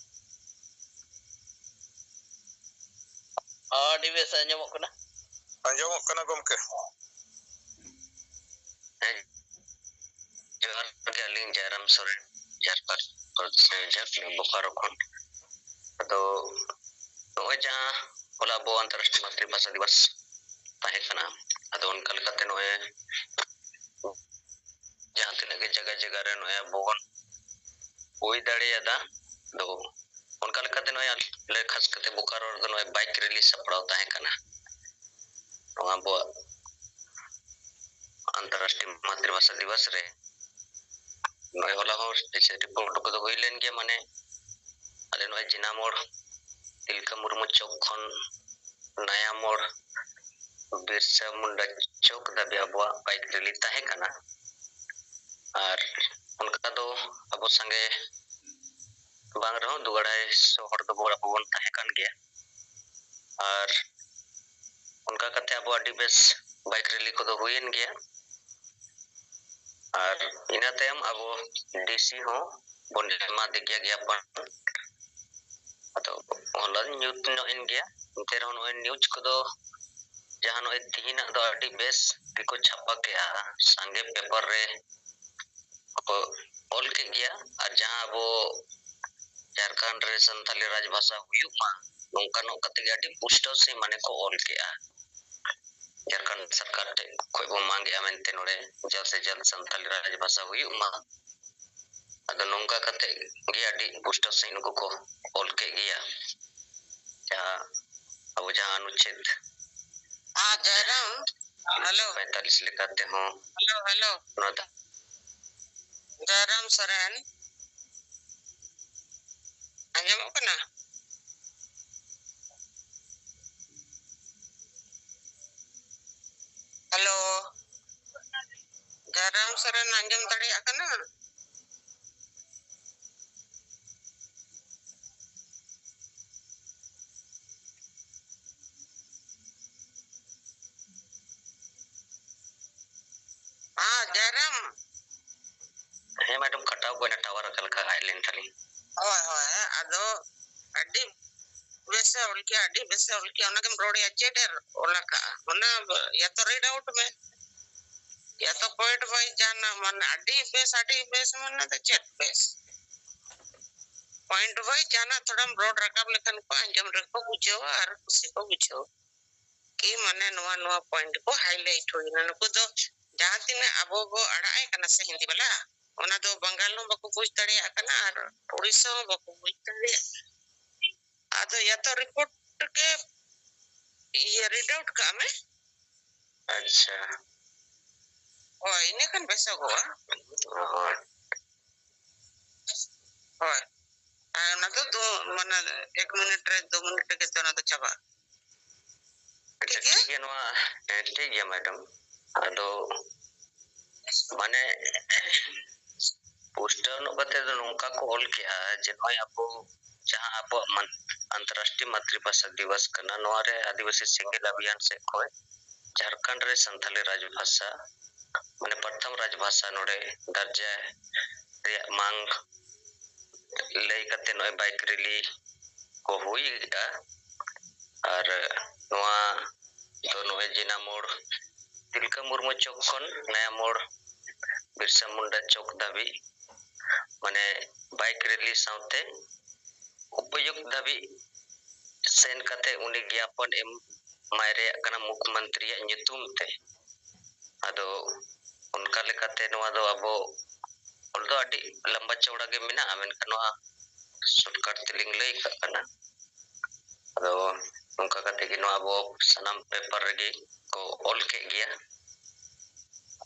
ᱦᱚᱸ, ᱟᱹᱰᱤ ᱵᱮᱥ ᱟᱸᱡᱚᱢᱚᱜ ᱠᱟᱱᱟ᱾ ᱟᱸᱡᱚᱢᱚᱜ ᱠᱟᱱᱟ ᱜᱚᱢᱠᱮ᱾ ᱦᱮᱸ, ᱡᱚᱦᱟᱨ ᱜᱮ, ᱟᱹᱞᱤᱧ ᱡᱟᱭᱨᱟᱢ ᱥᱚᱨᱮᱱ, ᱡᱷᱟᱨᱠᱷᱚᱸᱰ, ᱡᱷᱟᱨᱠᱷᱚᱸᱰ, ᱵᱳᱠᱟᱨᱳ ᱠᱷᱚᱱ᱾ ᱟᱫᱚ ᱱᱚᱜᱼᱚᱭ ᱡᱟᱦᱟᱸ ᱦᱚᱞᱟ ᱟᱵᱚ ᱟᱱᱛᱚᱨᱨᱟᱥᱴᱨᱤᱭᱚ ᱢᱟᱛᱨᱤᱵᱷᱟᱥᱟ ᱫᱤᱵᱚᱥ ᱛᱟᱦᱮᱸ ᱠᱟᱱᱟ, ᱟᱫᱚ ᱚᱱᱠᱟ ᱞᱮᱠᱟᱛᱮ ᱱᱚᱜᱼᱚᱭ ᱡᱟᱦᱟᱸ ᱛᱤᱱᱟᱹᱜ ᱜᱮ ᱡᱟᱭᱜᱟ ᱡᱟᱭᱜᱟ ᱨᱮ ᱱᱚᱜᱼᱚᱭ ᱟᱵᱚ ᱵᱚᱱ ᱦᱩᱭ ᱫᱟᱲᱮᱭᱟᱫᱟ᱾ ᱟᱫᱚ ᱚᱱᱠᱟ ᱞᱮᱠᱟᱛᱮ ᱱᱚᱜᱼᱚᱭ ᱟᱞᱮ ᱠᱷᱟᱥ ᱠᱟᱛᱮ ᱵᱳᱠᱟᱨᱳ ᱨᱮᱫᱚ ᱱᱚᱜᱼᱚᱭ ᱵᱟᱭᱤᱠ ᱨᱮᱞᱤ ᱥᱟᱯᱲᱟᱣ ᱛᱟᱦᱮᱸ ᱠᱟᱱᱟ᱾ ᱱᱚᱣᱟ ᱟᱵᱚᱣᱟᱜ ᱟᱱᱛᱚᱨᱨᱟᱥᱴᱨᱤᱭᱚ ᱢᱟᱛᱨᱤᱵᱷᱟᱥᱟ ᱫᱤᱵᱚᱥ ᱨᱮ ᱱᱚᱜᱼᱚᱭ ᱦᱚᱞᱟ ᱦᱚᱸ ᱥᱯᱮᱥᱟᱞ ᱨᱤᱯᱳᱨᱴ ᱠᱚᱫᱚ ᱦᱩᱭ ᱞᱮᱱ ᱜᱮᱭᱟ, ᱢᱟᱱᱮ ᱟᱞᱮ ᱱᱚᱜᱼᱚᱭ ᱡᱤᱱᱟ ᱢᱳᱲ ᱛᱤᱞᱠᱟᱹ ᱢᱩᱨᱢᱩ ᱪᱚᱠ ᱠᱷᱚᱱ ᱱᱟᱭᱟ ᱢᱳᱲ ᱵᱤᱨᱥᱟ ᱢᱩᱱᱰᱟ ᱪᱚᱠ ᱫᱷᱟᱹᱵᱤᱡ ᱟᱵᱚᱣᱟᱜ ᱵᱟᱭᱤᱠ ᱨᱮᱞᱤ ᱛᱟᱦᱮᱸ ᱠᱟᱱᱟ᱾ ᱟᱨ ᱚᱱᱠᱟ ᱫᱚ ᱟᱵᱚ ᱥᱟᱸᱜᱮ ᱵᱟᱝ ᱨᱮᱦᱚᱸ ᱫᱩ ᱟᱲᱟᱭ ᱥᱚ ᱦᱚᱲ ᱫᱚᱵᱚ ᱟᱵᱚ ᱵᱚᱱ ᱛᱟᱦᱮᱸ ᱠᱟᱱ ᱜᱮᱭᱟ᱾ ᱟᱨ ᱚᱱᱠᱟ ᱠᱟᱛᱮ ᱟᱵᱚ ᱟᱹᱰᱤ ᱵᱮᱥ ᱵᱟᱭᱤᱠ ᱨᱮᱞᱤ ᱠᱚᱫᱚ ᱦᱩᱭᱮᱱ ᱜᱮᱭᱟ᱾ ᱟᱨ ᱤᱱᱟᱹ ᱛᱟᱭᱚᱢ ᱟᱵᱚ ᱰᱤᱥᱤ ᱦᱚᱸ ᱵᱚᱱ ᱮᱢᱟᱫᱮ ᱜᱮᱭᱟ ᱜᱮᱭᱟ ᱯᱚᱭᱮᱱᱴ᱾ ᱟᱫᱚ ᱦᱚᱞᱟ ᱧᱩᱛ ᱧᱚᱜ ᱮᱱ ᱜᱮᱭᱟ, ᱮᱱᱛᱮ ᱨᱮᱦᱚᱸ ᱱᱚᱜᱼᱚᱭ ᱱᱤᱭᱩᱡᱽ ᱠᱚᱫᱚ ᱡᱟᱦᱟᱸ ᱱᱚᱜᱼᱚᱭ ᱛᱤᱦᱤᱧᱟᱜ ᱫᱚ ᱟᱹᱰᱤ ᱵᱮᱥ ᱜᱮᱠᱚ ᱪᱷᱟᱯᱟ ᱠᱮᱜᱼᱟ, ᱥᱟᱸᱜᱮ ᱯᱮᱯᱟᱨ ᱨᱮ ᱠᱚ ᱚᱞ ᱠᱮᱫ ᱜᱮᱭᱟ᱾ ᱟᱨ ᱡᱟᱦᱟᱸ ᱟᱵᱚ ᱡᱷᱟᱲᱠᱷᱚᱸᱰ ᱨᱮ ᱥᱟᱱᱛᱟᱞᱤ ᱨᱟᱡᱽ ᱵᱷᱟᱥᱟ ᱦᱩᱭᱩᱜ ᱢᱟ, ᱱᱚᱝᱠᱟ ᱱᱚᱝᱠᱟ ᱛᱮᱜᱮ ᱟᱹᱰᱤ ᱯᱩᱥᱴᱟᱹᱣ ᱥᱟᱺᱦᱤᱡ ᱢᱟᱱᱮ ᱠᱚ ᱚᱞ ᱠᱮᱜᱼᱟ᱾ ᱡᱷᱟᱲᱠᱷᱚᱸᱰ ᱥᱚᱨᱠᱟᱨ ᱴᱷᱮᱱ ᱠᱷᱚᱱ ᱵᱚ ᱢᱟᱸᱜᱮᱜᱼᱟ ᱢᱮᱱᱛᱮ ᱱᱚᱰᱮ ᱡᱟᱞᱫ ᱥᱮ ᱡᱟᱞᱫ ᱥᱟᱱᱛᱟᱞᱤ ᱨᱟᱡᱽ ᱵᱷᱟᱥᱟ ᱦᱩᱭᱩᱜ ᱢᱟ᱾ ᱟᱫᱚ ᱱᱚᱝᱠᱟ ᱠᱟᱛᱮ ᱜᱮ ᱟᱹᱰᱤ ᱯᱩᱥᱴᱟᱹᱣ ᱥᱟᱺᱦᱤᱡ ᱱᱩᱠᱩ ᱠᱚ ᱚᱞ ᱠᱮᱫ ᱜᱮᱭᱟ, ᱡᱟᱦᱟᱸ ᱟᱵᱚ ᱡᱟᱦᱟᱸ ᱚᱱᱩᱪᱪᱷᱮᱫ ᱟᱨ ᱡᱟᱭᱨᱟᱢ, ᱦᱮᱞᱳ᱾ ᱯᱚᱸᱭᱛᱟᱞᱤᱥ ᱞᱮᱠᱟᱛᱮ ᱦᱚᱸ ᱦᱮᱞᱳ, ᱦᱮᱞᱳ᱾ ᱱᱚᱣᱟ ᱫᱚ ᱡᱟᱭᱨᱟᱢ ᱥᱚᱨᱮᱱ, ᱟᱸᱡᱚᱢᱚᱜ ᱠᱟᱱᱟ? ᱦᱮᱞᱳ, ᱡᱟᱭᱨᱟᱢ ᱥᱚᱨᱮᱱ, ᱟᱸᱡᱚᱢ ᱫᱟᱲᱮᱭᱟᱜ ᱠᱟᱱᱟ? ᱦᱮᱸ, ᱡᱟᱭᱨᱟᱢ᱾ ᱦᱮᱸ, ᱢᱮᱰᱟᱢ, ᱠᱟᱴᱟᱣ ᱜᱚᱫ ᱮᱱᱟ, ᱴᱟᱣᱟᱨ ᱚᱠᱟ ᱞᱮᱠᱟ ᱦᱮᱡ ᱞᱮᱱ ᱛᱟᱹᱞᱤᱧ᱾ ᱦᱳᱭ, ᱦᱳᱭ, ᱟᱫᱚ ᱟᱹᱰᱤ ᱵᱮᱥᱮ ᱚᱞ ᱠᱮᱜᱼᱟ, ᱟᱹᱰᱤ ᱵᱮᱥᱮ ᱚᱞ ᱠᱮᱜᱼᱟ, ᱚᱱᱟᱜᱮᱢ ᱨᱚᱲᱮᱜᱼᱟ, ᱪᱮᱫ ᱮ ᱚᱞ ᱟᱠᱟᱜᱼᱟ? ᱚᱱᱟ ᱭᱟ ᱛᱚ read out ᱢᱮ, ᱭᱟ ᱛᱚ point wise ᱡᱟᱦᱟᱱᱟᱜ, ᱢᱟᱱᱮ, ᱟᱹᱰᱤ ᱵᱮᱥ, ᱟᱹᱰᱤ ᱵᱮᱥ, ᱢᱟᱱᱮ ᱫᱚ ᱪᱮᱫ ᱵᱮᱥ? Point wise ᱡᱟᱦᱟᱱᱟᱜ ᱛᱷᱚᱲᱟᱢ ᱨᱚᱲ ᱨᱟᱠᱟᱵ ᱞᱮᱠᱷᱟᱱ ᱠᱚ ᱟᱸᱡᱚᱢ ᱨᱮᱠᱚ ᱵᱩᱡᱷᱟᱹᱣᱟ ᱟᱨ ᱠᱩᱥᱤ ᱠᱚ ᱵᱩᱡᱷᱟᱹᱣᱟ᱾ ᱠᱤ ᱢᱟᱱᱮ ᱱᱚᱣᱟ, ᱱᱚᱣᱟ point ᱠᱚ highlight ᱦᱩᱭᱱᱟ᱾ ᱱᱩᱠᱩ ᱫᱚ ᱡᱟᱦᱟᱸ ᱛᱤᱱᱟᱹᱜ ᱟᱵᱚ ᱵᱚ ᱟᱲᱟᱜ ᱮ ᱠᱟᱱᱟ ᱥᱮ ᱦᱤᱱᱫᱤ ᱵᱟᱞᱟ, ᱚᱱᱟ ᱫᱚ ᱵᱟᱝᱜᱟᱞ ᱦᱚᱸ ᱵᱟᱠᱚ ᱵᱩᱡᱽ ᱫᱟᱲᱮᱭᱟᱜ ᱠᱟᱱᱟ ᱟᱨ ᱩᱲᱤᱥᱥᱟ ᱦᱚᱸ ᱵᱟᱠᱚ ᱵᱩᱡᱽ ᱫᱟᱲᱮᱭᱟᱜ᱾ ᱟᱫᱚ ᱭᱟ ᱛᱚ report ᱜᱮ, ᱤᱭᱟᱹ, read out ᱠᱟᱜ ᱢᱮ᱾ ᱟᱪᱪᱷᱟ᱾ ᱦᱳᱭ, ᱤᱱᱟᱹ ᱠᱷᱟᱱ ᱵᱮᱥᱚᱜᱚᱜᱼᱟ᱾ ᱦᱳᱭ᱾ ᱦᱳᱭ᱾ ᱟᱨ ᱚᱱᱟ ᱫᱚ ᱫᱩ-, ᱢᱟᱱᱮ, ᱮᱠ ᱢᱤᱱᱤᱴ ᱨᱮ, ᱫᱩ ᱢᱤᱱᱤᱴ ᱨᱮᱜᱮ ᱛᱚ ᱚᱱᱟ ᱫᱚ ᱪᱟᱵᱟᱜᱼᱟ᱾ ᱟᱪᱪᱷᱟ, ᱴᱷᱤᱠ ᱜᱮᱭᱟ? ᱴᱷᱤᱠ ᱜᱮᱭᱟ, ᱱᱚᱣᱟ, ᱦᱮᱸ, ᱴᱷᱤᱠ ᱜᱮᱭᱟ, ᱢᱮᱰᱟᱢ᱾ ᱟᱫᱚ, ᱢᱟᱱᱮ, ᱯᱩᱥᱴᱟᱹᱣ ᱧᱚᱜ ᱠᱟᱛᱮ ᱫᱚ ᱱᱚᱝᱠᱟ ᱠᱚ ᱚᱞ ᱠᱮᱜᱼᱟ ᱡᱮ ᱱᱚᱜᱼᱚᱭ ᱟᱵᱚ ᱡᱟᱦᱟᱸ ᱟᱵᱚᱣᱟᱜ ᱢᱟᱱ-, ᱟᱱᱛᱚᱨᱨᱟᱥᱴᱨᱤᱭᱚ ᱢᱟᱛᱨᱤᱵᱷᱟᱥᱟ ᱫᱤᱵᱚᱥ ᱠᱟᱱᱟ, ᱱᱚᱣᱟ ᱨᱮ ᱟᱹᱫᱤᱵᱟᱹᱥᱤ ᱥᱮᱸᱜᱮᱞ ᱚᱵᱷᱤᱭᱟᱱ ᱥᱮᱫ ᱠᱷᱚᱱ ᱡᱷᱟᱲᱠᱷᱚᱸᱰ ᱨᱮ ᱥᱟᱱᱛᱟᱞᱤ ᱨᱟᱡᱽᱵᱷᱟᱥᱟ, ᱢᱟᱱᱮ, ᱯᱨᱚᱛᱷᱚᱢ ᱨᱟᱡᱽᱵᱷᱟᱥᱟ ᱱᱚᱰᱮ ᱫᱟᱨᱡᱟ ᱨᱮᱭᱟᱜ ᱢᱟᱝ ᱞᱟᱹᱭ ᱠᱟᱛᱮ ᱱᱚᱜᱼᱚᱭ ᱵᱟᱭᱤᱠ ᱨᱮᱞᱤ ᱠᱚ ᱦᱩᱭ ᱮᱫᱟ᱾ ᱟᱨ ᱱᱚᱣᱟ ᱫᱚ ᱱᱚᱜᱼᱚᱭ ᱡᱤᱱᱟ ᱢᱳᱲ, ᱛᱤᱞᱠᱟᱹ ᱢᱩᱨᱢᱩ ᱪᱚᱠ ᱠᱷᱚᱱ ᱱᱟᱭᱟ ᱢᱳᱲ, ᱵᱤᱨᱥᱟ ᱢᱩᱱᱰᱟ ᱪᱚᱠ ᱫᱷᱟᱹᱵᱤᱡ, ᱢᱟᱱᱮ, ᱵᱟᱭᱤᱠ ᱨᱮᱞᱤ ᱥᱟᱶᱛᱮ ᱩᱯᱟᱭᱩᱠᱛ ᱫᱷᱟᱹᱵᱤᱡ ᱥᱮᱱ ᱠᱟᱛᱮ ᱩᱱᱤ ᱜᱮᱭᱟᱯᱚᱱ ᱮᱢ ᱮᱢᱟᱭ ᱨᱮᱭᱟᱜ ᱠᱟᱱᱟ ᱢᱩᱠᱷᱭᱚᱢᱚᱱᱛᱨᱤᱭᱟᱜ ᱧᱩᱛᱩᱢ ᱛᱮ᱾ ᱟᱫᱚ ᱚᱱᱠᱟ ᱞᱮᱠᱟᱛᱮ ᱱᱚᱣᱟ ᱫᱚ ᱟᱵᱚ ᱚᱞ ᱫᱚ ᱟᱹᱰᱤ ᱞᱟᱢᱵᱟ ᱪᱚᱣᱲᱟ ᱜᱮ ᱢᱮᱱᱟᱜᱼᱟ, ᱢᱮᱱᱠᱷᱟᱱ ᱱᱚᱣᱟ ᱥᱚᱨᱴᱠᱟᱴ ᱛᱮᱞᱤᱧ ᱞᱟᱹᱭ ᱠᱟᱜ ᱠᱟᱱᱟ᱾ ᱟᱫᱚ ᱱᱚᱝᱠᱟ ᱠᱟᱛᱮ ᱜᱮ ᱱᱚᱣᱟ ᱟᱵᱚ ᱥᱟᱱᱟᱢ ᱯᱮᱯᱟᱨ ᱨᱮᱜᱮ ᱠᱚ ᱚᱞ ᱠᱮᱫ ᱜᱮᱭᱟ᱾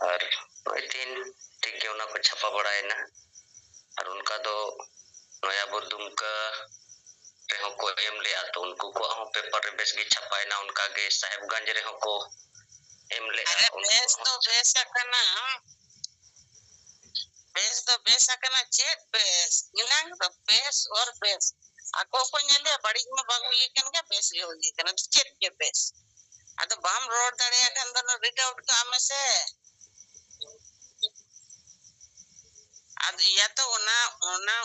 ᱟᱨ ᱱᱚᱜᱼᱚᱭ ᱛᱤᱦᱤᱧ ᱴᱷᱤᱠ ᱜᱮ ᱚᱱᱟ ᱠᱚ ᱪᱷᱟᱯᱟ ᱵᱟᱲᱟᱭᱮᱱᱟ᱾ ᱟᱨ ᱚᱱᱠᱟ ᱫᱚ ᱱᱚᱭᱟᱵᱚᱨ ᱫᱩᱢᱠᱟ ᱨᱮᱦᱚᱸ ᱠᱚ ᱮᱢ ᱞᱮᱜᱼᱟ, ᱛᱚ ᱩᱱᱠᱩ ᱠᱚᱣᱟᱜ ᱦᱚᱸ ᱯᱮᱯᱟᱨ ᱨᱮ ᱵᱮᱥ ᱜᱮ ᱪᱷᱟᱯᱟᱭᱮᱱᱟ᱾ ᱚᱱᱠᱟ ᱜᱮ ᱥᱟᱦᱮᱵᱽᱜᱚᱸᱡᱽ ᱨᱮᱦᱚᱸ ᱠᱚ ᱮᱢ ᱞᱮᱜᱼᱟ᱾ ᱟᱨᱮ, ᱩᱱᱠᱩ ᱵᱮᱥ ᱠᱚᱣᱟᱜ ᱫᱚ ᱦᱚᱸ ᱵᱮᱥ ᱟᱠᱟᱱᱟ, ᱵᱮᱥ ᱫᱚ ᱵᱮᱥ ᱟᱠᱟᱱᱟ᱾ ᱪᱮᱫ ᱵᱮᱥ? ᱮᱱᱟᱝ ᱫᱚ ᱵᱮᱥ ᱚᱨ ᱵᱮᱥ᱾ ᱟᱠᱚ ᱠᱚ ᱧᱮᱞᱮᱜᱼᱟ, ᱵᱟᱹᱲᱤᱡ ᱢᱟ ᱵᱟᱝ ᱦᱩᱭ ᱟᱠᱟᱱ ᱜᱮ, ᱵᱮᱥ ᱜᱮ ᱦᱩᱭ ᱟᱠᱟᱱᱟ᱾ ᱟᱫᱚ ᱪᱮᱫ ᱜᱮ ᱵᱮᱥ? ᱟᱫᱚ ᱵᱟᱢ ᱨᱚᱲ ᱫᱟᱲᱮᱭᱟᱜ ᱠᱷᱟᱱ ᱫᱚ ᱨᱤᱰ ᱟᱣᱩᱴ ᱠᱟᱜ ᱢᱮᱥᱮ᱾ ᱟᱫᱚ ᱤᱭᱟᱹ ᱛᱚ ᱚᱱᱟ, ᱚᱱᱟ,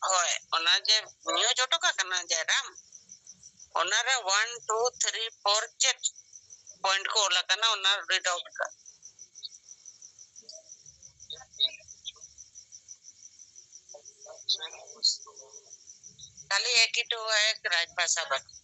ᱦᱳᱭ, ᱚᱱᱟ ᱡᱮ ᱧᱩ ᱡᱚᱴᱚ ᱠᱟᱜ ᱠᱟᱱᱟ ᱡᱟᱭᱨᱟᱢ, ᱚᱱᱟᱨᱮ one, two, three, four ᱪᱮᱫ ᱯᱚᱭᱮᱱᱴ ᱠᱚ ᱚᱞ ᱟᱠᱟᱱᱟ, ᱚᱱᱟ ᱨᱤᱰ ᱟᱣᱩᱴ ᱠᱟᱜ᱾ खाली एक ही टू है, एक राजभाषा बना।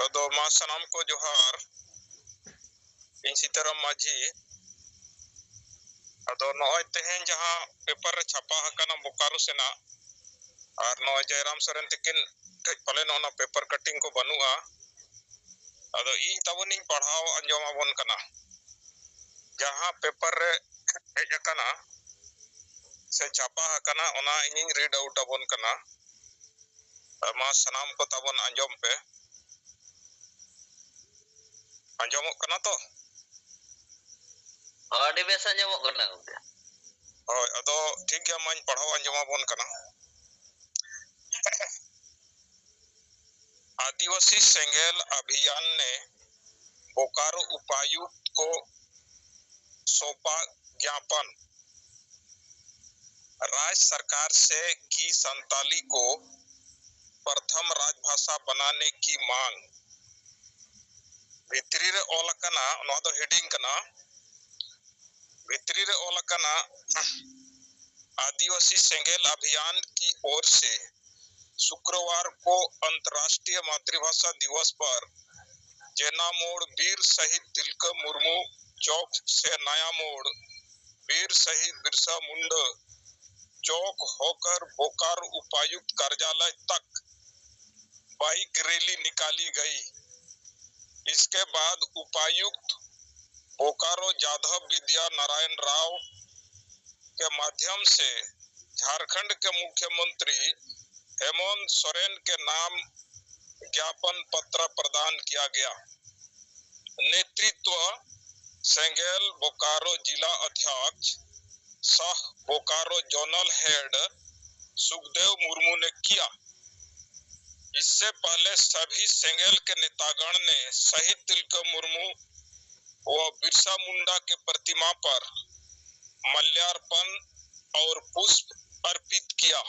ᱟᱫᱚ ᱢᱟ ᱥᱟᱱᱟᱢ ᱠᱚ ᱡᱚᱦᱟᱨ᱾ ᱤᱧ ᱥᱤᱛᱟᱨᱟᱢ ᱢᱟᱹᱡᱷᱤ᱾ ᱟᱫᱚ ᱱᱚᱜᱼᱚᱭ ᱛᱮᱦᱮᱧ ᱡᱟᱦᱟᱸ ᱯᱮᱯᱟᱨ ᱨᱮ ᱪᱷᱟᱯᱟ ᱟᱠᱟᱱᱟ ᱵᱳᱠᱟᱨᱳ ᱥᱮᱱᱟᱜ, ᱟᱨ ᱱᱚᱜᱼᱚᱭ ᱡᱚᱭᱨᱟᱢ ᱥᱚᱨᱮᱱ ᱛᱤᱠᱤᱱ ᱴᱷᱮᱡ ᱯᱟᱞᱮᱱ ᱚᱱᱟ ᱯᱮᱯᱟᱨ ᱠᱟᱴᱤᱝ ᱠᱚ ᱵᱟᱹᱱᱩᱜᱼᱟ᱾ ᱟᱫᱚ ᱤᱧ ᱛᱟᱵᱚᱱᱤᱧ ᱯᱟᱲᱦᱟᱣ ᱟᱸᱡᱚᱢ ᱟᱵᱚᱱ ᱠᱟᱱᱟ᱾ ᱡᱟᱦᱟᱸ ᱯᱮᱯᱟᱨ ᱨᱮ ᱦᱮᱡ ᱟᱠᱟᱱᱟ ᱥᱮ ᱪᱷᱟᱯᱟ ᱟᱠᱟᱱᱟ, ᱚᱱᱟ ᱤᱧᱤᱧ ᱨᱤᱰ ᱟᱣᱩᱴ ᱟᱵᱚᱱ ᱠᱟᱱᱟ᱾ ᱢᱟ ᱥᱟᱱᱟᱢ ᱠᱚ ᱛᱟᱵᱚᱱ ᱟᱸᱡᱚᱢ ᱯᱮ᱾ ᱟᱸᱡᱚᱢᱚᱜ ᱠᱟᱱᱟ ᱛᱚ? ᱟᱹᱰᱤ ᱵᱮᱥ ᱟᱸᱡᱚᱢᱚᱜ ᱠᱟᱱᱟ ᱜᱚᱢᱠᱮ᱾ ᱦᱳᱭ, ᱟᱫᱚ ᱴᱷᱤᱠ ᱜᱮᱭᱟ, ᱢᱟᱧ ᱯᱟᱲᱦᱟᱣ ᱟᱸᱡᱚᱢ ᱟᱵᱚᱱ ᱠᱟᱱᱟ᱾ आदिवासी सेंगेल अभियान ने बोकारो उपायुक्त को सौंपा ज्ञापन। राज्य सरकार से की संताली को प्रथम राजभाषा बनाने की मांग। ᱵᱷᱤᱛᱨᱤ ᱨᱮ ᱚᱞ ᱟᱠᱟᱱᱟ, ᱱᱚᱣᱟ ᱫᱚ ᱦᱮᱰᱤᱝ ᱠᱟᱱᱟ᱾ ᱵᱷᱤᱛᱨᱤ ᱨᱮ ᱚᱞ ᱟᱠᱟᱱᱟ, आदिवासी सेंगेल अभियान की ओर से शुक्रवार को अंतर्राष्ट्रीय मातृभाषा दिवस पर जेना मोड़ वीर शहीद तिलका मुर्मू चौक से नया मोड़ वीर शहीद बिरसा मुंडा चौक होकर बोकारो उपायुक्त कार्यालय तक बाइक रैली निकाली गई। इसके बाद उपायुक्त बोकारो जाधव विद्या नारायण राव के माध्यम से झारखंड के मुख्यमंत्री हेमंत सोरेन के नाम ज्ञापन पत्र प्रदान किया गया। नेतृत्व सेंगेल बोकारो जिला अध्यक्ष सह बोकारो जोनल हेड सुखदेव मुर्मू ने किया। इससे पहले सभी सेंगेल के नेतागण ने शहीद तिलका मुर्मू व बिरसा मुंडा के प्रतिमा पर माल्यार्पण और पुष्प अर्पित किया।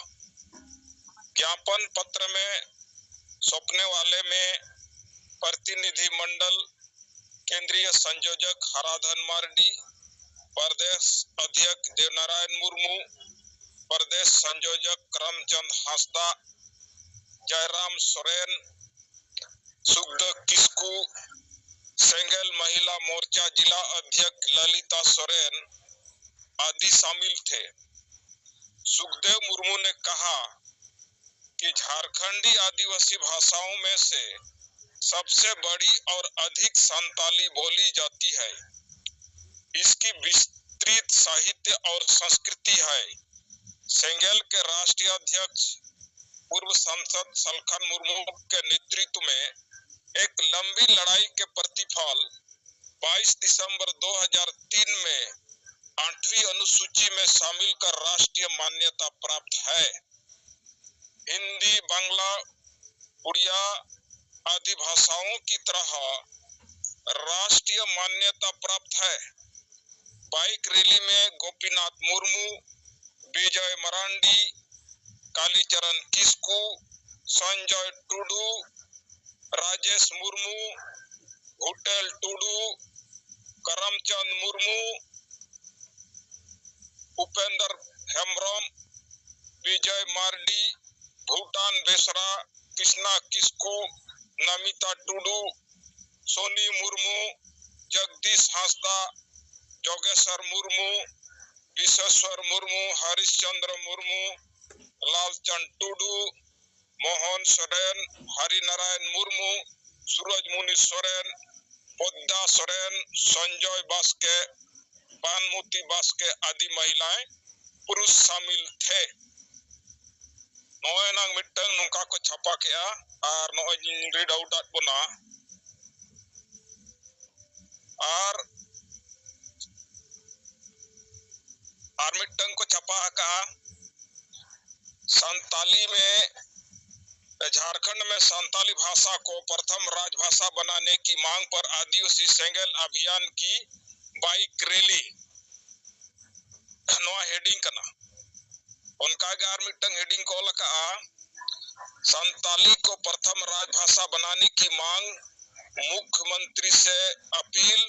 ज्ञापन पत्र में सौंपने वाले में प्रतिनिधिमंडल केंद्रीय संयोजक हराधन मार्डी, प्रदेश अध्यक्ष देवनारायण मुर्मू, प्रदेश संयोजक करमचंद हांसदा, जयराम सोरेन, सुखदेव महिला मोर्चा जिला अध्यक्ष ललिता सोरेन आदि शामिल थे। सुखदेव मुर्मू ने कहा कि झारखंडी आदिवासी भाषाओं में से सबसे बड़ी और अधिक संताली बोली जाती है। इसकी विस्तृत साहित्य और संस्कृति है। सेंगेल के राष्ट्रीय अध्यक्ष पूर्व सांसद सलखन मुर्मू के नेतृत्व में एक लंबी लड़ाई के प्रतिफल बाईस दिसंबर दो हज़ार तीन में आठवीं अनुसूची में शामिल कर राष्ट्रीय मान्यता प्राप्त है। हिंदी, बांग्ला, उड़िया आदि भाषाओं की तरह राष्ट्रीय मान्यता प्राप्त है। बाइक रैली में गोपीनाथ मुर्मू, विजय मरांडी, कालीचरण किस्कू, संजय टुडू, राजेश मुर्मू, भुटेल टुडू, करमचंद मुर्मू, उपेंद्र हेम्ब्रम, विजय मार्डी, भूटान बेसरा, कृष्णा किस्कू, नमिता टुडू, सोनी मुर्मू, जगदीश हांसदा, जोगेश्वर मुर्मू, विश्वेश्वर मुर्मू, हरिश्चंद्र मुर्मू, लालचंद टुडू, मोहन सोरेन, हरिनारायण मुर्मू, सूरजमुनि सोरेन, ᱯᱚᱫᱽᱫᱟ ᱥᱚᱨᱮᱱ, ᱥᱚᱧᱡᱚᱭ ᱵᱟᱥᱠᱮ, ᱵᱟᱱᱢᱚᱛᱤ ᱵᱟᱥᱠᱮ ᱟᱫᱤ ᱢᱟᱹᱭᱞᱟᱭ ᱯᱩᱨᱩᱥ ᱥᱟᱢᱤᱞ ᱛᱷᱮ᱾ ᱱᱚᱜᱼᱚᱭ ᱱᱟᱝ ᱢᱤᱫᱴᱟᱝ ᱱᱚᱝᱠᱟ ᱠᱚ ᱪᱷᱟᱯᱟ ᱠᱮᱜᱼᱟ᱾ ᱟᱨ ᱱᱚᱜᱼᱚᱭ ᱤᱧ ᱨᱤᱰ ᱟᱣᱩᱴ ᱟᱫ ᱵᱚᱱᱟ᱾ ᱟᱨ ᱟᱨ ᱢᱤᱫᱴᱟᱝ ᱠᱚ ᱪᱷᱟᱯᱟ ᱟᱠᱟᱜᱼᱟ, ᱥᱟᱱᱛᱟᱞᱤ ᱢᱮ ᱡᱷᱟᱨᱠᱷᱚᱸᱰ ᱢᱮ ᱥᱟᱱᱛᱟᱞᱤ ᱵᱷᱟᱥᱟ ᱠᱚ ᱯᱨᱚᱛᱷᱚᱢ ᱨᱟᱡᱽᱵᱷᱟᱥᱟ ᱵᱟᱱᱟᱱᱮ ᱠᱤ ᱢᱟᱝ ᱯᱟᱨ ᱟᱫᱤᱵᱟᱥᱤ ᱥᱮᱸᱜᱮᱞ ᱟᱵᱷᱤᱭᱟᱱ ᱠᱤ ᱵᱟᱭᱤᱠ ᱨᱮᱞᱤ᱾ ᱱᱚᱣᱟ ᱦᱮᱰᱤᱝ ᱠᱟᱱᱟ᱾ ᱚᱱᱠᱟᱜᱮ ᱟᱨ ᱢᱤᱫᱴᱟᱝ ᱦᱮᱰᱤᱝ ᱠᱚ ᱚᱞ ᱟᱠᱟᱜᱼᱟ, ᱥᱟᱱᱛᱟᱞᱤ ᱠᱚ ᱯᱨᱚᱛᱷᱚᱢ ᱨᱟᱡᱽᱵᱷᱟᱥᱟ ᱵᱟᱱᱟᱱᱮ ᱠᱤ ᱢᱟᱝ, ᱢᱩᱠᱷᱭᱚᱢᱚᱱᱛᱨᱤ ᱥᱮ ᱟᱯᱤᱞ,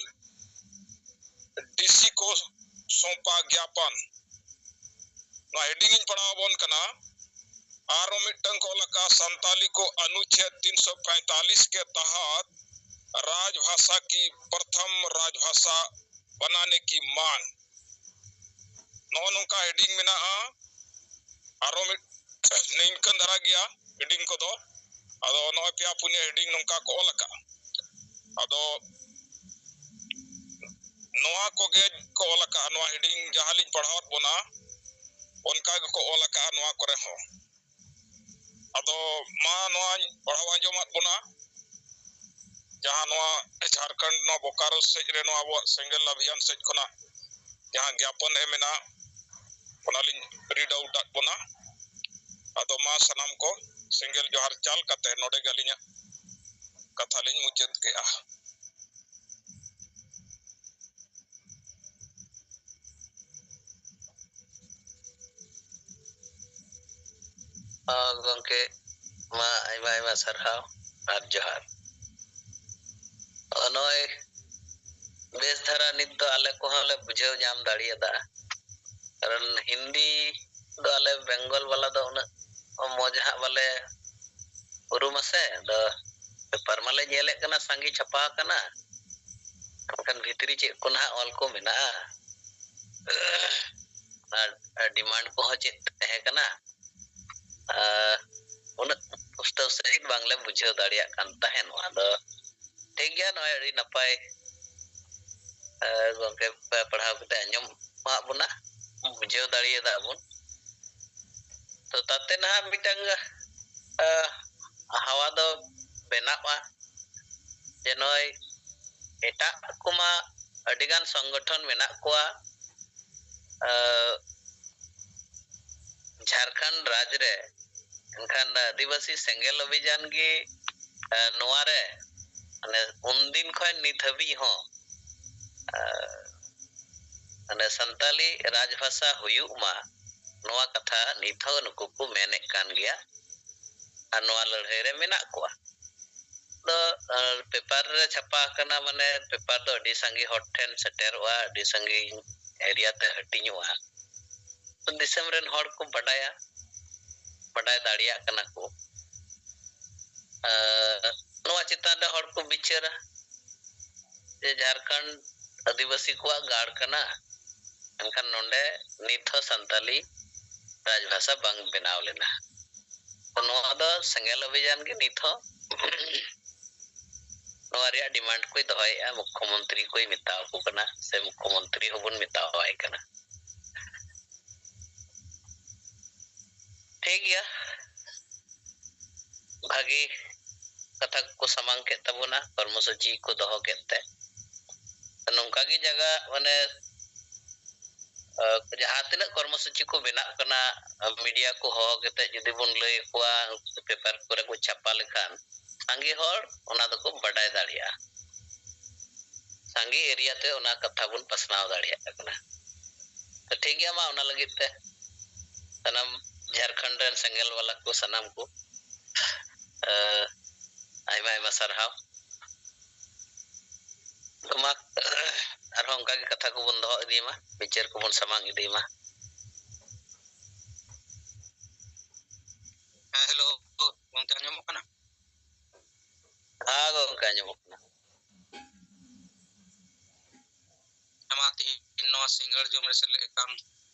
ᱰᱤᱥᱤ ᱠᱚ ᱥᱚᱸᱯᱟ ᱜᱭᱟᱯᱚᱱ᱾ ᱱᱚᱣᱟ ᱦᱮᱰᱤᱝ ᱤᱧ ᱯᱟᱲᱦᱟᱣ ᱟᱵᱚᱱ ᱠᱟᱱᱟ᱾ ᱟᱨᱚ ᱢᱤᱫᱴᱟᱝ ᱠᱚ ᱚᱞ ᱟᱠᱟᱫᱼᱟ, ᱥᱟᱱᱛᱟᱞᱤ ᱠᱚ ᱚᱱᱩᱪᱷᱮᱫ ᱛᱤᱱ ᱥᱚ ᱯᱮᱸᱛᱟᱞᱤᱥ ᱠᱮ ᱛᱟᱦᱟᱛ राजभाषा की प्रथम राजभाषा बनाने की मांग। ᱱᱚᱜᱼᱚ ᱱᱚᱝᱠᱟ ᱦᱮᱰᱤᱝ ᱢᱮᱱᱟᱜᱼᱟ᱾ ᱟᱨᱚ ᱢᱤᱫ ᱱᱤᱝᱠᱟᱹᱱ ᱫᱷᱟᱨᱟ ᱜᱮᱭᱟ ᱦᱮᱰᱤᱝ ᱠᱚᱫᱚ᱾ ᱟᱫᱚ ᱱᱚᱜᱼᱚᱭ ᱯᱮᱭᱟ ᱯᱩᱱᱭᱟᱹ ᱦᱮᱰᱤᱝ ᱱᱚᱝᱠᱟ ᱠᱚ ᱚᱞ ᱟᱠᱟᱫᱼᱟ᱾ ᱟᱫᱚ ᱱᱚᱣᱟ ᱠᱚᱜᱮ ᱠᱚ ᱚᱞ ᱟᱠᱟᱫᱼᱟ᱾ ᱱᱚᱣᱟ ᱦᱮᱰᱤᱝ ᱡᱟᱦᱟᱸ ᱞᱤᱧ ᱯᱟᱲᱦᱟᱣᱟᱫ ᱵᱚᱱᱟ, ᱚᱱᱠᱟ ᱜᱮᱠᱚ ᱚᱞ ᱟᱠᱟᱫᱼᱟ ᱱᱚᱣᱟ ᱠᱚᱨᱮ ᱦᱚᱸ᱾ ᱟᱫᱚ ᱢᱟ ᱱᱚᱣᱟᱧ ᱯᱟᱲᱦᱟᱣ ᱟᱸᱡᱚᱢᱟᱫ ᱵᱚᱱᱟ, ᱡᱟᱦᱟᱸ ᱱᱚᱣᱟ ᱡᱷᱟᱲᱠᱷᱚᱸᱰ, ᱱᱚᱣᱟ ᱵᱳᱠᱟᱨᱳ ᱥᱮᱫ ᱨᱮ ᱱᱚᱣᱟ ᱟᱵᱚᱣᱟᱜ ᱥᱮᱸᱜᱮᱞ ᱚᱵᱷᱤᱭᱟᱱ ᱥᱮᱫ ᱠᱷᱚᱱᱟᱜ ᱡᱟᱦᱟᱸ ᱜᱮᱯᱚᱱ ᱮᱢ ᱮᱱᱟ, ᱚᱱᱟᱞᱤᱧ ᱨᱤᱰ ᱟᱣᱩᱴ ᱟᱫ ᱵᱚᱱᱟ᱾ ᱟᱫᱚ ᱢᱟ ᱥᱟᱱᱟᱢ ᱠᱚ ᱥᱮᱸᱜᱮᱞ ᱡᱚᱦᱟᱨ ᱪᱟᱞ ᱠᱟᱛᱮ ᱱᱚᱰᱮ ᱜᱮ ᱟᱹᱞᱤᱧᱟᱜ ᱠᱟᱛᱷᱟ ᱞᱤᱧ ᱢᱩᱪᱟᱹᱫ ᱠᱮᱜᱼᱟ᱾ ᱦᱚᱸ, ᱜᱚᱢᱠᱮ, ᱢᱟ ᱟᱭᱢᱟ ᱟᱭᱢᱟ ᱥᱟᱨᱦᱟᱣ ᱟᱨ ᱡᱚᱦᱟᱨ᱾ ᱱᱚᱜᱼᱚᱭ ᱵᱮᱥ ᱫᱷᱟᱨᱟ ᱱᱤᱛ ᱫᱚ ᱟᱞᱮ ᱠᱚᱦᱚᱸ ᱞᱮ ᱵᱩᱡᱷᱟᱹᱣ ᱧᱟᱢ ᱫᱟᱲᱮᱭᱟᱫᱟ, ᱠᱟᱨᱚᱱ ᱦᱤᱱᱫᱤ ᱫᱚ ᱟᱞᱮ ᱵᱮᱝᱜᱚᱞ ᱵᱟᱞᱟ ᱫᱚ ᱩᱱᱟᱹᱜ ᱢᱚᱡᱽ ᱦᱟᱸᱜ ᱵᱟᱞᱮ ᱩᱨᱩᱢᱟ ᱥᱮ᱾ ᱟᱫᱚ ᱯᱮᱯᱟᱨ ᱢᱟᱞᱮ ᱧᱮᱞᱮᱫ ᱠᱟᱱᱟ, ᱥᱟᱸᱜᱮ ᱪᱷᱟᱯᱟ ᱟᱠᱟᱱᱟ, ᱢᱮᱱᱠᱷᱟᱱ ᱵᱷᱤᱛᱨᱤ ᱪᱮᱫ ᱠᱚ ᱱᱟᱦᱟᱜ ᱚᱞ ᱠᱚ ᱢᱮᱱᱟᱜᱼᱟ, ᱟᱨ ᱰᱤᱢᱟᱱᱰ ᱠᱚᱦᱚᱸ ᱪᱮᱫ ᱛᱟᱦᱮᱸ ᱠᱟᱱᱟ, ᱟᱨ ᱩᱱᱟᱹᱜ ᱯᱩᱥᱴᱟᱹᱣ ᱥᱟᱺᱦᱤᱡ ᱵᱟᱝᱞᱮ ᱵᱩᱡᱷᱟᱹᱣ ᱫᱟᱲᱮᱭᱟᱜ ᱠᱟᱱ ᱛᱟᱦᱮᱸᱫ᱾ ᱱᱚᱣᱟ ᱫᱚ ᱴᱷᱤᱠ ᱜᱮᱭᱟ, ᱱᱚᱜᱼᱚᱭ ᱟᱹᱰᱤ ᱱᱟᱯᱟᱭ, ᱟᱨ ᱜᱚᱢᱠᱮ ᱯᱟᱲᱦᱟᱣ ᱠᱟᱛᱮ ᱟᱸᱡᱚᱢ ᱟᱫ ᱵᱚᱱᱟ, ᱵᱩᱡᱷᱟᱹᱣ ᱫᱟᱲᱮᱭᱟᱫᱟ ᱵᱚᱱ᱾ ᱛᱚ ᱛᱟᱛᱮ ᱱᱟᱦᱟᱜ ᱢᱤᱫᱴᱟᱝ, ᱟᱦ, ᱦᱟᱣᱟ ᱫᱚ ᱵᱮᱱᱟᱜᱼᱟ ᱡᱮ ᱱᱚᱜᱼᱚᱭ ᱮᱴᱟᱜ ᱠᱚᱢᱟ ᱟᱹᱰᱤᱜᱟᱱ ᱥᱚᱝᱜᱚᱴᱷᱚᱱ ᱢᱮᱱᱟᱜ ᱠᱚᱣᱟ, ᱟᱦ, ᱡᱷᱟᱲᱠᱷᱚᱸᱰ ᱨᱟᱡᱽ ᱨᱮ, ᱮᱱᱠᱷᱟᱱ ᱟᱹᱫᱤᱵᱟᱹᱥᱤ ᱥᱮᱸᱜᱮᱞ ᱚᱵᱷᱤᱡᱟᱱ ᱜᱮ, ᱟᱦ, ᱱᱚᱣᱟ ᱨᱮ ᱢᱟᱱᱮ ᱩᱱᱫᱤᱱ ᱠᱷᱚᱱ ᱱᱤᱛ ᱦᱟᱹᱵᱤᱡ ᱦᱚᱸ, ᱟᱦ, ᱢᱟᱱᱮ ᱥᱟᱱᱛᱟᱞᱤ ᱨᱟᱡᱽᱵᱷᱟᱥᱟ ᱦᱩᱭᱩᱜ ᱢᱟ, ᱱᱚᱣᱟ ᱠᱟᱛᱷᱟ ᱱᱤᱛ ᱦᱚᱸ ᱱᱩᱠᱩ ᱠᱚ ᱢᱮᱱᱮᱫ ᱠᱟᱱ ᱜᱮᱭᱟ ᱟᱨ ᱱᱚᱣᱟ ᱞᱟᱹᱲᱦᱟᱹᱭ ᱨᱮ ᱢᱮᱱᱟᱜ ᱠᱚᱣᱟ᱾ ᱫᱚ, ᱟᱨ ᱯᱮᱯᱟᱨ ᱨᱮ ᱪᱷᱟᱯᱟ ᱟᱠᱟᱱᱟ, ᱢᱟᱱᱮ ᱯᱮᱯᱟᱨ ᱫᱚ ᱟᱹᱰᱤ ᱥᱟᱸᱜᱮ ᱦᱚᱲ ᱴᱷᱮᱱ ᱥᱮᱴᱮᱨᱚᱜᱼᱟ, ᱟᱹᱰᱤ ᱥᱟᱺᱜᱤᱧ ᱮᱨᱤᱭᱟ ᱛᱮ ᱦᱟᱹᱴᱤᱧᱚᱜᱼᱟ᱾ ᱫᱤᱥᱚᱢ ᱨᱮᱱ ᱦᱚᱲ ᱠᱚ ᱵᱟᱰᱟᱭᱟ, ᱵᱟᱰᱟᱭ ᱫᱟᱲᱮᱭᱟᱜ ᱠᱟᱱᱟ ᱠᱚ᱾ ᱟᱨ ᱱᱚᱣᱟ ᱪᱮᱛᱟᱱ ᱦᱚᱲ ᱠᱚ ᱵᱤᱪᱟᱹᱨᱟ ᱡᱮ ᱡᱷᱟᱲᱠᱷᱚᱸᱰ ᱟᱹᱫᱤᱵᱟᱹᱥᱤ ᱠᱚᱣᱟᱜ ᱜᱟᱲ ᱠᱟᱱᱟ, ᱮᱱᱠᱷᱟᱱ ᱱᱚᱰᱮ ᱱᱤᱛ ᱦᱚᱸ ᱥᱟᱱᱛᱟᱞᱤ ᱨᱟᱡᱽᱵᱷᱟᱥᱟ ᱵᱟᱝ ᱵᱮᱱᱟᱣ ᱞᱮᱱᱟ᱾ ᱛᱚ ᱱᱚᱣᱟ ᱫᱚ ᱥᱮᱸᱜᱮᱞ ᱚᱵᱷᱤᱡᱟᱱ ᱜᱮ ᱱᱤᱛ ᱦᱚᱸ ᱱᱚᱣᱟ ᱨᱮᱭᱟᱜ ᱰᱤᱢᱟᱱᱰ ᱠᱚᱭ ᱫᱚᱦᱚᱭᱮᱫᱼᱟ, ᱢᱩᱠᱠᱷᱚᱢᱚᱱᱛᱨᱤ ᱠᱚᱭ ᱢᱮᱛᱟᱣ ᱠᱚ ᱠᱟᱱᱟ, ᱥᱮ ᱢᱩᱠᱠᱷᱚᱢᱚᱱᱛᱨᱤ ᱦᱚᱸᱵᱚᱱ ᱢᱮᱛᱟᱣᱟᱭ ᱠᱟᱱᱟ᱾ ᱴᱷᱤᱠ ᱜᱮᱭᱟ, ᱵᱷᱟᱜᱤ ᱠᱟᱛᱷᱟ ᱠᱚ ᱥᱟᱢᱟᱝ ᱠᱮᱫ ᱛᱟᱵᱚᱱᱟ, ᱠᱚᱨᱢᱚᱥᱩᱪᱤ ᱠᱚ ᱫᱚᱦᱚ ᱠᱮᱫ ᱛᱮ ᱱᱚᱝᱠᱟ ᱜᱮ ᱡᱟᱭᱜᱟ, ᱢᱟᱱᱮ, ᱟᱸ, ᱡᱟᱦᱟᱸ ᱛᱤᱱᱟᱹᱜ ᱠᱚᱨᱢᱚᱥᱩᱪᱤ ᱠᱚ ᱵᱮᱱᱟᱜ ᱠᱟᱱᱟ, ᱢᱤᱰᱤᱭᱟ ᱠᱚ ᱦᱚᱦᱚ ᱠᱟᱛᱮ ᱡᱩᱫᱤ ᱵᱚᱱ ᱞᱟᱹᱭ ᱟᱠᱚᱣᱟ, ᱯᱮᱯᱟᱨ ᱠᱚᱨᱮ ᱠᱚ ᱪᱷᱟᱯᱟ ᱞᱮᱠᱷᱟᱱ ᱥᱟᱸᱜᱮ ᱦᱚᱲ ᱚᱱᱟ ᱫᱚᱠᱚ ᱵᱟᱰᱟᱭ ᱫᱟᱲᱮᱭᱟᱜᱼᱟ, ᱥᱟᱸᱜᱮ ᱮᱨᱤᱭᱟ ᱛᱮ ᱚᱱᱟ ᱠᱟᱛᱷᱟ ᱵᱚᱱ ᱯᱟᱥᱱᱟᱣ ᱫᱟᱲᱮᱭᱟᱜ ᱠᱟᱱᱟ᱾ ᱛᱚ ᱴᱷᱤᱠ ᱜᱮᱭᱟ, ᱢᱟ ᱚᱱᱟ ᱞᱟᱹᱜᱤᱫ ᱛᱮ ᱥᱟᱱᱟᱢ ᱡᱷᱟᱲᱠᱷᱚᱸᱰ ᱨᱮᱱ ᱥᱮᱸᱜᱮᱞ ᱵᱟᱞᱟ ᱠᱚ ᱥᱟᱱᱟᱢ ᱠᱚ, ᱟᱸ, ᱟᱭᱢᱟ ᱟᱭᱢᱟ ᱥᱟᱨᱦᱟᱣ᱾ ᱛᱚ ᱢᱟ, ᱟᱨᱦᱚᱸ ᱚᱱᱠᱟ ᱜᱮ ᱠᱟᱛᱷᱟ ᱠᱚᱵᱚᱱ ᱫᱚᱦᱚ ᱤᱫᱤᱭ ᱢᱟ, ᱵᱤᱪᱟᱹᱨ ᱠᱚᱵᱚᱱ ᱥᱟᱢᱟᱝ ᱤᱫᱤᱭ ᱢᱟ᱾ ᱦᱮᱸ, ᱦᱮᱞᱳ, ᱜᱚᱝᱠᱮ ᱟᱸᱡᱚᱢᱚᱜ ᱠᱟᱱᱟ? ᱦᱮᱸ ᱜᱚᱝᱠᱮ, ᱟᱸᱡᱚᱢᱚᱜ ᱠᱟᱱᱟ᱾ ᱦᱮᱸ, ᱢᱟ ᱛᱮᱦᱮᱧ ᱱᱚᱣᱟ ᱥᱤᱸᱜᱟᱹᱲ ᱡᱚᱢ ᱨᱮ ᱥᱮᱞᱮᱫ ᱟᱠᱟᱱ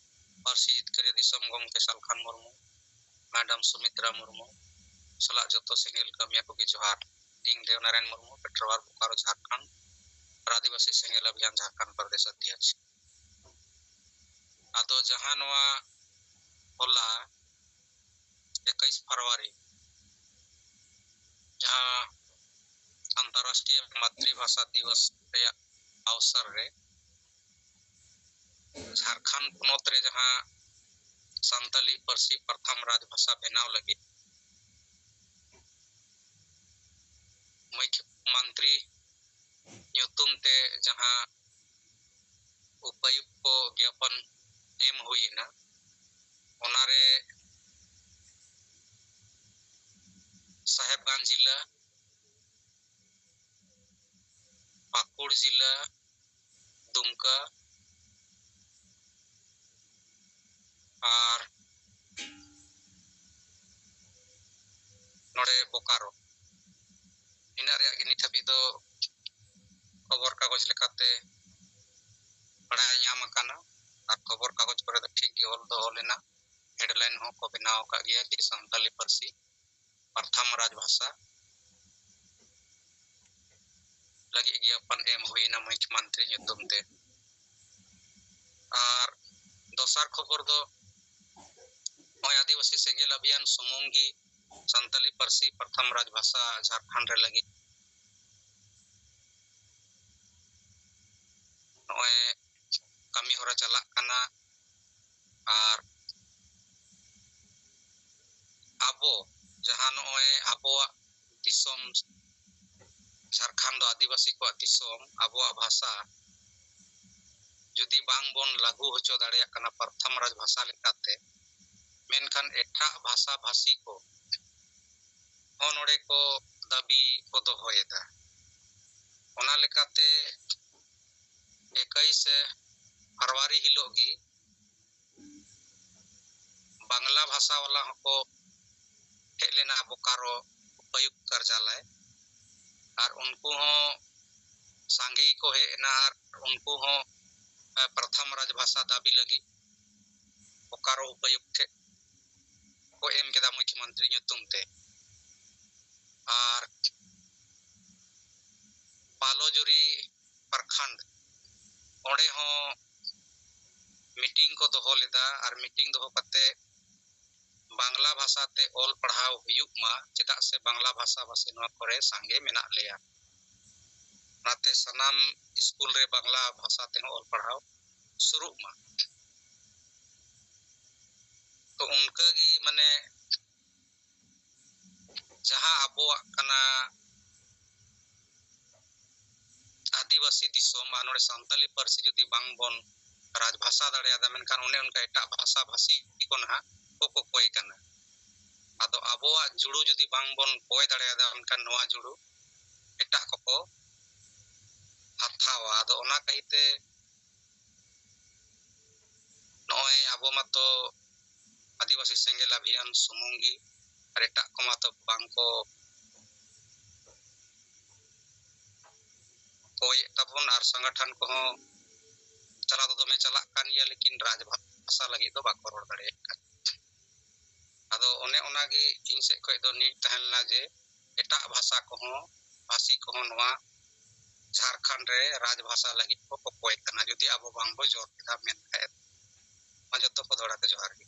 ᱯᱟᱹᱨᱥᱤ ᱡᱤᱛᱠᱟᱹᱨᱤᱭᱟᱹ ᱫᱤᱥᱚᱢ ᱜᱚᱢᱠᱮ ᱥᱟᱞᱠᱷᱟᱱ ᱢᱩᱨᱢᱩ, ᱢᱮᱰᱟᱢ ᱥᱩᱢᱤᱛᱨᱟ ᱢᱩᱨᱢᱩ ᱥᱟᱞᱟᱜ ᱡᱚᱛᱚ ᱥᱮᱸᱜᱮᱞ ᱠᱟᱹᱢᱤᱭᱟᱹ ᱠᱚᱜᱮ ᱡᱚᱦᱟᱨ᱾ ᱤᱧ ᱫᱮᱣᱱᱟᱨᱟᱭᱚᱱ ᱢᱩᱨᱢᱩ, ᱯᱮᱴᱨᱟᱣᱟᱨ, ᱵᱳᱠᱟᱨᱳ, ᱡᱷᱟᱲᱠᱷᱚᱸᱰ, ᱟᱨ ᱟᱹᱫᱤᱵᱟᱹᱥᱤ ᱥᱮᱸᱜᱮᱞ ᱚᱵᱷᱤᱭᱟᱱ ᱡᱷᱟᱲᱠᱷᱚᱸᱰ ᱯᱨᱚᱫᱮᱥ ᱚᱫᱷᱭᱚᱠᱥ᱾ ᱟᱫᱚ ᱡᱟᱦᱟᱸ ᱱᱚᱣᱟ ᱦᱚᱞᱟ ᱮᱠᱟᱭᱤᱥ ᱯᱷᱮᱵᱽᱨᱩᱣᱟᱨᱤ, ᱡᱟᱦᱟᱸ ᱟᱱᱛᱚᱨᱨᱟᱥᱴᱨᱤᱭᱚ ᱢᱟᱛᱨᱤᱵᱷᱟᱥᱟ ᱫᱤᱵᱚᱥ ᱨᱮᱭᱟᱜ ᱚᱣᱥᱚᱨ ᱨᱮ ᱡᱷᱟᱲᱠᱷᱚᱸᱰ ᱯᱚᱱᱚᱛ ᱨᱮ ᱡᱟᱦᱟᱸ ᱥᱟᱱᱛᱟᱞᱤ ᱯᱟᱹᱨᱥᱤ ᱯᱨᱚᱛᱷᱚᱢ ᱨᱟᱡᱽᱵᱷᱟᱥᱟ ᱵᱮᱱᱟᱣ ᱞᱟᱹᱜᱤᱫ ᱢᱩᱠᱷᱭᱚᱢᱚᱱᱛᱨᱤ ᱧᱩᱛᱩᱢ ᱛᱮ ᱡᱟᱦᱟᱸ ᱩᱯᱟᱭᱩᱠᱛᱚ ᱜᱮᱯᱚᱱ ᱮᱢ ᱦᱩᱭᱮᱱᱟ, ᱚᱱᱟᱨᱮ ᱥᱟᱦᱮᱵᱽᱜᱚᱸᱡᱽ ᱡᱤᱞᱟ, ᱯᱟᱹᱠᱩᱲ ᱡᱤᱞᱟ, ᱫᱩᱢᱠᱟ ᱟᱨ ᱱᱚᱰᱮ ᱵᱳᱠᱟᱨᱳ, ᱤᱱᱟᱹ ᱨᱮᱭᱟᱜ ᱦᱟᱹᱵᱤᱡ ᱫᱚ ᱠᱷᱚᱵᱚᱨ ᱠᱟᱜᱚᱡᱽ ᱞᱮᱠᱟᱛᱮ ᱵᱟᱲᱟᱭ ᱧᱟᱢ ᱟᱠᱟᱱᱟ, ᱟᱨ ᱠᱷᱚᱵᱚᱨ ᱠᱟᱜᱚᱡᱽ ᱠᱚᱨᱮ ᱫᱚ ᱴᱷᱤᱠ ᱜᱮ ᱚᱞ ᱫᱚ ᱚᱞ ᱮᱱᱟ, headline ᱦᱚᱸ ᱠᱚ ᱵᱮᱱᱟᱣ ᱟᱠᱟᱫ ᱜᱮᱭᱟ ᱡᱮ ᱥᱟᱱᱛᱟᱞᱤ ᱯᱟᱹᱨᱥᱤ ᱯᱨᱚᱛᱷᱚᱢ ᱨᱟᱡᱽ ᱵᱷᱟᱥᱟ ᱞᱟᱹᱜᱤᱫ ᱜᱮ ᱟᱯᱟᱱ ᱮᱢ ᱦᱩᱭᱱᱟ ᱢᱩᱠᱷᱭᱚᱢᱚᱱᱛᱨᱤ ᱧᱩᱛᱩᱢ ᱛᱮ᱾ ᱟᱨ ᱫᱚᱥᱟᱨ ᱠᱷᱚᱵᱚᱨ ᱫᱚ ᱱᱚᱜᱼᱚᱭ ᱟᱹᱫᱤᱵᱟᱹᱥᱤ ᱥᱮᱸᱜᱮᱞ ᱟᱵᱷᱤᱭᱟᱱ ᱥᱩᱢᱩᱝ ᱜᱮ ᱥᱟᱱᱛᱟᱞᱤ ᱯᱟᱹᱨᱥᱤ ᱯᱨᱚᱛᱷᱚᱢ ᱨᱟᱡᱽ ᱵᱷᱟᱥᱟ ᱡᱷᱟᱲᱠᱷᱚᱸᱰ ᱨᱮ ᱞᱟᱹᱜᱤᱫ ᱱᱚᱜᱼᱚᱭ ᱠᱟᱹᱢᱤ ᱦᱚᱨᱟ ᱪᱟᱞᱟᱜ ᱠᱟᱱᱟ᱾ ᱟᱨ ᱟᱵᱚ ᱡᱟᱦᱟᱸ ᱱᱚᱜᱼᱚᱭ ᱟᱵᱚᱣᱟᱜ ᱫᱤᱥᱚᱢ, ᱡᱷᱟᱲᱠᱷᱚᱸᱰ ᱫᱚ ᱟᱹᱫᱤᱵᱟᱹᱥᱤ ᱠᱚᱣᱟᱜ ᱫᱤᱥᱚᱢ, ᱟᱵᱚᱣᱟᱜ ᱵᱷᱟᱥᱟ ᱡᱩᱫᱤ ᱵᱟᱝ ᱵᱚᱱ ᱞᱟᱹᱜᱩ ᱦᱚᱪᱚ ᱫᱟᱲᱮᱭᱟᱜ ᱠᱟᱱᱟ ᱯᱨᱚᱛᱷᱚᱢ ᱨᱟᱡᱽ ᱵᱷᱟᱥᱟ ᱞᱮᱠᱟᱛᱮ, ᱢᱮᱱᱠᱷᱟᱱ ᱮᱴᱟᱜ ᱵᱷᱟᱥᱟ ᱵᱷᱟᱥᱤ ᱠᱚ ᱦᱚᱸ ᱱᱚᱰᱮ ᱠᱚ ᱫᱟᱹᱵᱤ ᱠᱚ ᱫᱚᱦᱚᱭᱮᱫᱟ᱾ ᱚᱱᱟ ᱞᱮᱠᱟᱛᱮ ᱮᱠᱟᱭᱤᱥᱮ ᱯᱷᱮᱵᱽᱨᱩᱣᱟᱨᱤ ᱦᱤᱞᱳᱜ ᱜᱮ ᱵᱟᱝᱞᱟ ᱵᱷᱟᱥᱟ ᱣᱟᱞᱟ ᱦᱚᱸᱠᱚ ᱦᱮᱡ ᱞᱮᱱᱟ ᱵᱳᱠᱟᱨᱳ ᱩᱯᱟᱭᱩᱠᱛ ᱠᱟᱨᱡᱟᱞᱚᱭ, ᱟᱨ ᱩᱱᱠᱩ ᱦᱚᱸ ᱥᱟᱸᱜᱮ ᱜᱮᱠᱚ ᱦᱮᱡ ᱮᱱᱟ, ᱟᱨ ᱩᱱᱠᱩ ᱦᱚᱸ, ᱮ, ᱯᱨᱚᱛᱷᱚᱢ ᱨᱟᱡᱽ ᱵᱷᱟᱥᱟ ᱫᱟᱹᱵᱤ ᱞᱟᱹᱜᱤᱫ ᱵᱳᱠᱟᱨᱳ ᱩᱯᱟᱭᱩᱠᱛ ᱴᱷᱮᱱ ᱠᱚ ᱮᱢ ᱠᱮᱫᱟ ᱢᱩᱠᱷᱭᱚᱢᱚᱱᱛᱨᱤ ᱧᱩᱛᱩᱢ ᱛᱮ᱾ ᱟᱨ ᱯᱟᱞᱚᱡᱩᱨᱤ ᱯᱨᱚᱠᱷᱚᱸᱰ, ᱚᱸᱰᱮ ᱦᱚᱸ meeting ᱠᱚ ᱫᱚᱦᱚ ᱞᱮᱫᱟ, ᱟᱨ meeting ᱫᱚᱦᱚ ᱠᱟᱛᱮ ᱵᱟᱝᱞᱟ ᱵᱷᱟᱥᱟ ᱛᱮ ᱚᱞ ᱯᱟᱲᱦᱟᱣ ᱦᱩᱭᱩᱜ ᱢᱟ, ᱪᱮᱫᱟᱜ ᱥᱮ ᱵᱟᱝᱞᱟ ᱵᱷᱟᱥᱟ ᱵᱷᱟᱥᱤ ᱱᱚᱣᱟ ᱠᱚᱨᱮ ᱥᱟᱸᱜᱮ ᱢᱮᱱᱟᱜ ᱞᱮᱭᱟ᱾ ᱚᱱᱟᱛᱮ ᱥᱟᱱᱟᱢ ᱥᱠᱩᱞ ᱨᱮ ᱵᱟᱝᱞᱟ ᱵᱷᱟᱥᱟ ᱛᱮᱦᱚᱸ ᱚᱞ ᱯᱟᱲᱦᱟᱣ ᱥᱩᱨᱩᱜ ᱢᱟ᱾ ᱛᱚ ᱚᱱᱠᱟᱜᱮ ᱢᱟᱱᱮ ᱡᱟᱦᱟᱸ ᱟᱵᱚᱣᱟᱜ ᱠᱟᱱᱟ ᱟᱹᱫᱤᱵᱟᱹᱥᱤ ᱫᱤᱥᱚᱢ ᱟᱨ ᱱᱚᱰᱮ ᱥᱟᱱᱛᱟᱞᱤ ᱯᱟᱹᱨᱥᱤ ᱡᱩᱫᱤ ᱵᱟᱝ ᱵᱚᱱ ᱨᱟᱡᱽ ᱵᱷᱟᱥᱟ ᱫᱟᱲᱮᱭᱟᱫᱟ, ᱢᱮᱱᱠᱷᱟᱱ ᱚᱱᱮ ᱚᱱᱠᱟ ᱮᱴᱟᱜ ᱵᱷᱟᱥᱟ ᱵᱷᱟᱥᱤ ᱠᱚ ᱱᱟᱦᱟᱜ ᱠᱚ ᱠᱚᱠᱚᱭ ᱠᱟᱱᱟ᱾ ᱟᱫᱚ ᱟᱵᱚᱣᱟᱜ ᱡᱩᱲᱩ ᱡᱩᱫᱤ ᱵᱟᱝ ᱵᱚᱱ ᱠᱚᱭ ᱫᱟᱲᱮᱭᱟᱫᱟ, ᱢᱮᱱᱠᱷᱟᱱ ᱱᱚᱣᱟ ᱡᱩᱲᱩ ᱮᱴᱟᱜ ᱠᱚᱠᱚ ᱦᱟᱛᱟᱣᱟ᱾ ᱟᱫᱚ ᱚᱱᱟ ᱠᱷᱟᱹᱛᱤᱨ ᱛᱮ ᱱᱚᱜᱼᱚᱭ ᱟᱵᱚ ᱢᱟᱛᱚ ᱟᱹᱫᱤᱵᱟᱹᱥᱤ ᱥᱮᱸᱜᱮᱞ ᱟᱵᱷᱤᱭᱟᱱ ᱥᱩᱢᱩᱝ ᱜᱮ, ᱟᱨ ᱮᱴᱟᱜ ᱠᱚ ᱢᱟᱛᱚ ᱵᱟᱝ ᱠᱚ ᱦᱚᱭᱮᱫ ᱛᱟᱵᱚᱱ ᱟᱨ ᱥᱚᱝᱜᱚᱴᱷᱚᱱ ᱠᱚᱦᱚᱸ ᱪᱟᱞᱟᱣ ᱫᱚ ᱫᱚᱢᱮ ᱪᱟᱞᱟᱜ ᱠᱟᱱ ᱜᱮᱭᱟ, ᱞᱮᱠᱤᱱ ᱨᱟᱡᱽ ᱵᱷᱟᱥᱟ ᱞᱟᱹᱜᱤᱫ ᱫᱚ ᱵᱟᱠᱚ ᱨᱚᱲ ᱫᱟᱲᱮᱭᱟᱜ ᱠᱟᱱᱟ᱾ ᱟᱫᱚ ᱚᱱᱮ ᱚᱱᱟᱜᱮ ᱤᱧ ᱥᱮᱫ ᱠᱷᱚᱱ ᱫᱚ ᱱᱤᱭᱟᱹ ᱛᱟᱦᱮᱸ ᱞᱮᱱᱟ ᱡᱮ ᱮᱴᱟᱜ ᱵᱷᱟᱥᱟ ᱠᱚᱦᱚᱸ, ᱵᱷᱟᱥᱤ ᱠᱚᱦᱚᱸ ᱱᱚᱣᱟ ᱡᱷᱟᱲᱠᱷᱚᱸᱰ ᱨᱮ ᱨᱟᱡᱽ ᱵᱷᱟᱥᱟ ᱞᱟᱹᱜᱤᱫ ᱠᱚ ᱠᱚᱠᱚᱭᱮᱫ ᱠᱟᱱᱟ, ᱡᱩᱫᱤ ᱟᱵᱚ ᱵᱟᱝᱵᱚ ᱡᱳᱨ ᱠᱮᱫᱟ ᱢᱮᱱᱠᱷᱟᱱ᱾ ᱢᱟ ᱡᱚᱛᱚ ᱠᱚ ᱫᱚᱦᱲᱟ ᱛᱮ ᱡᱚᱦᱟᱨ ᱜᱮ᱾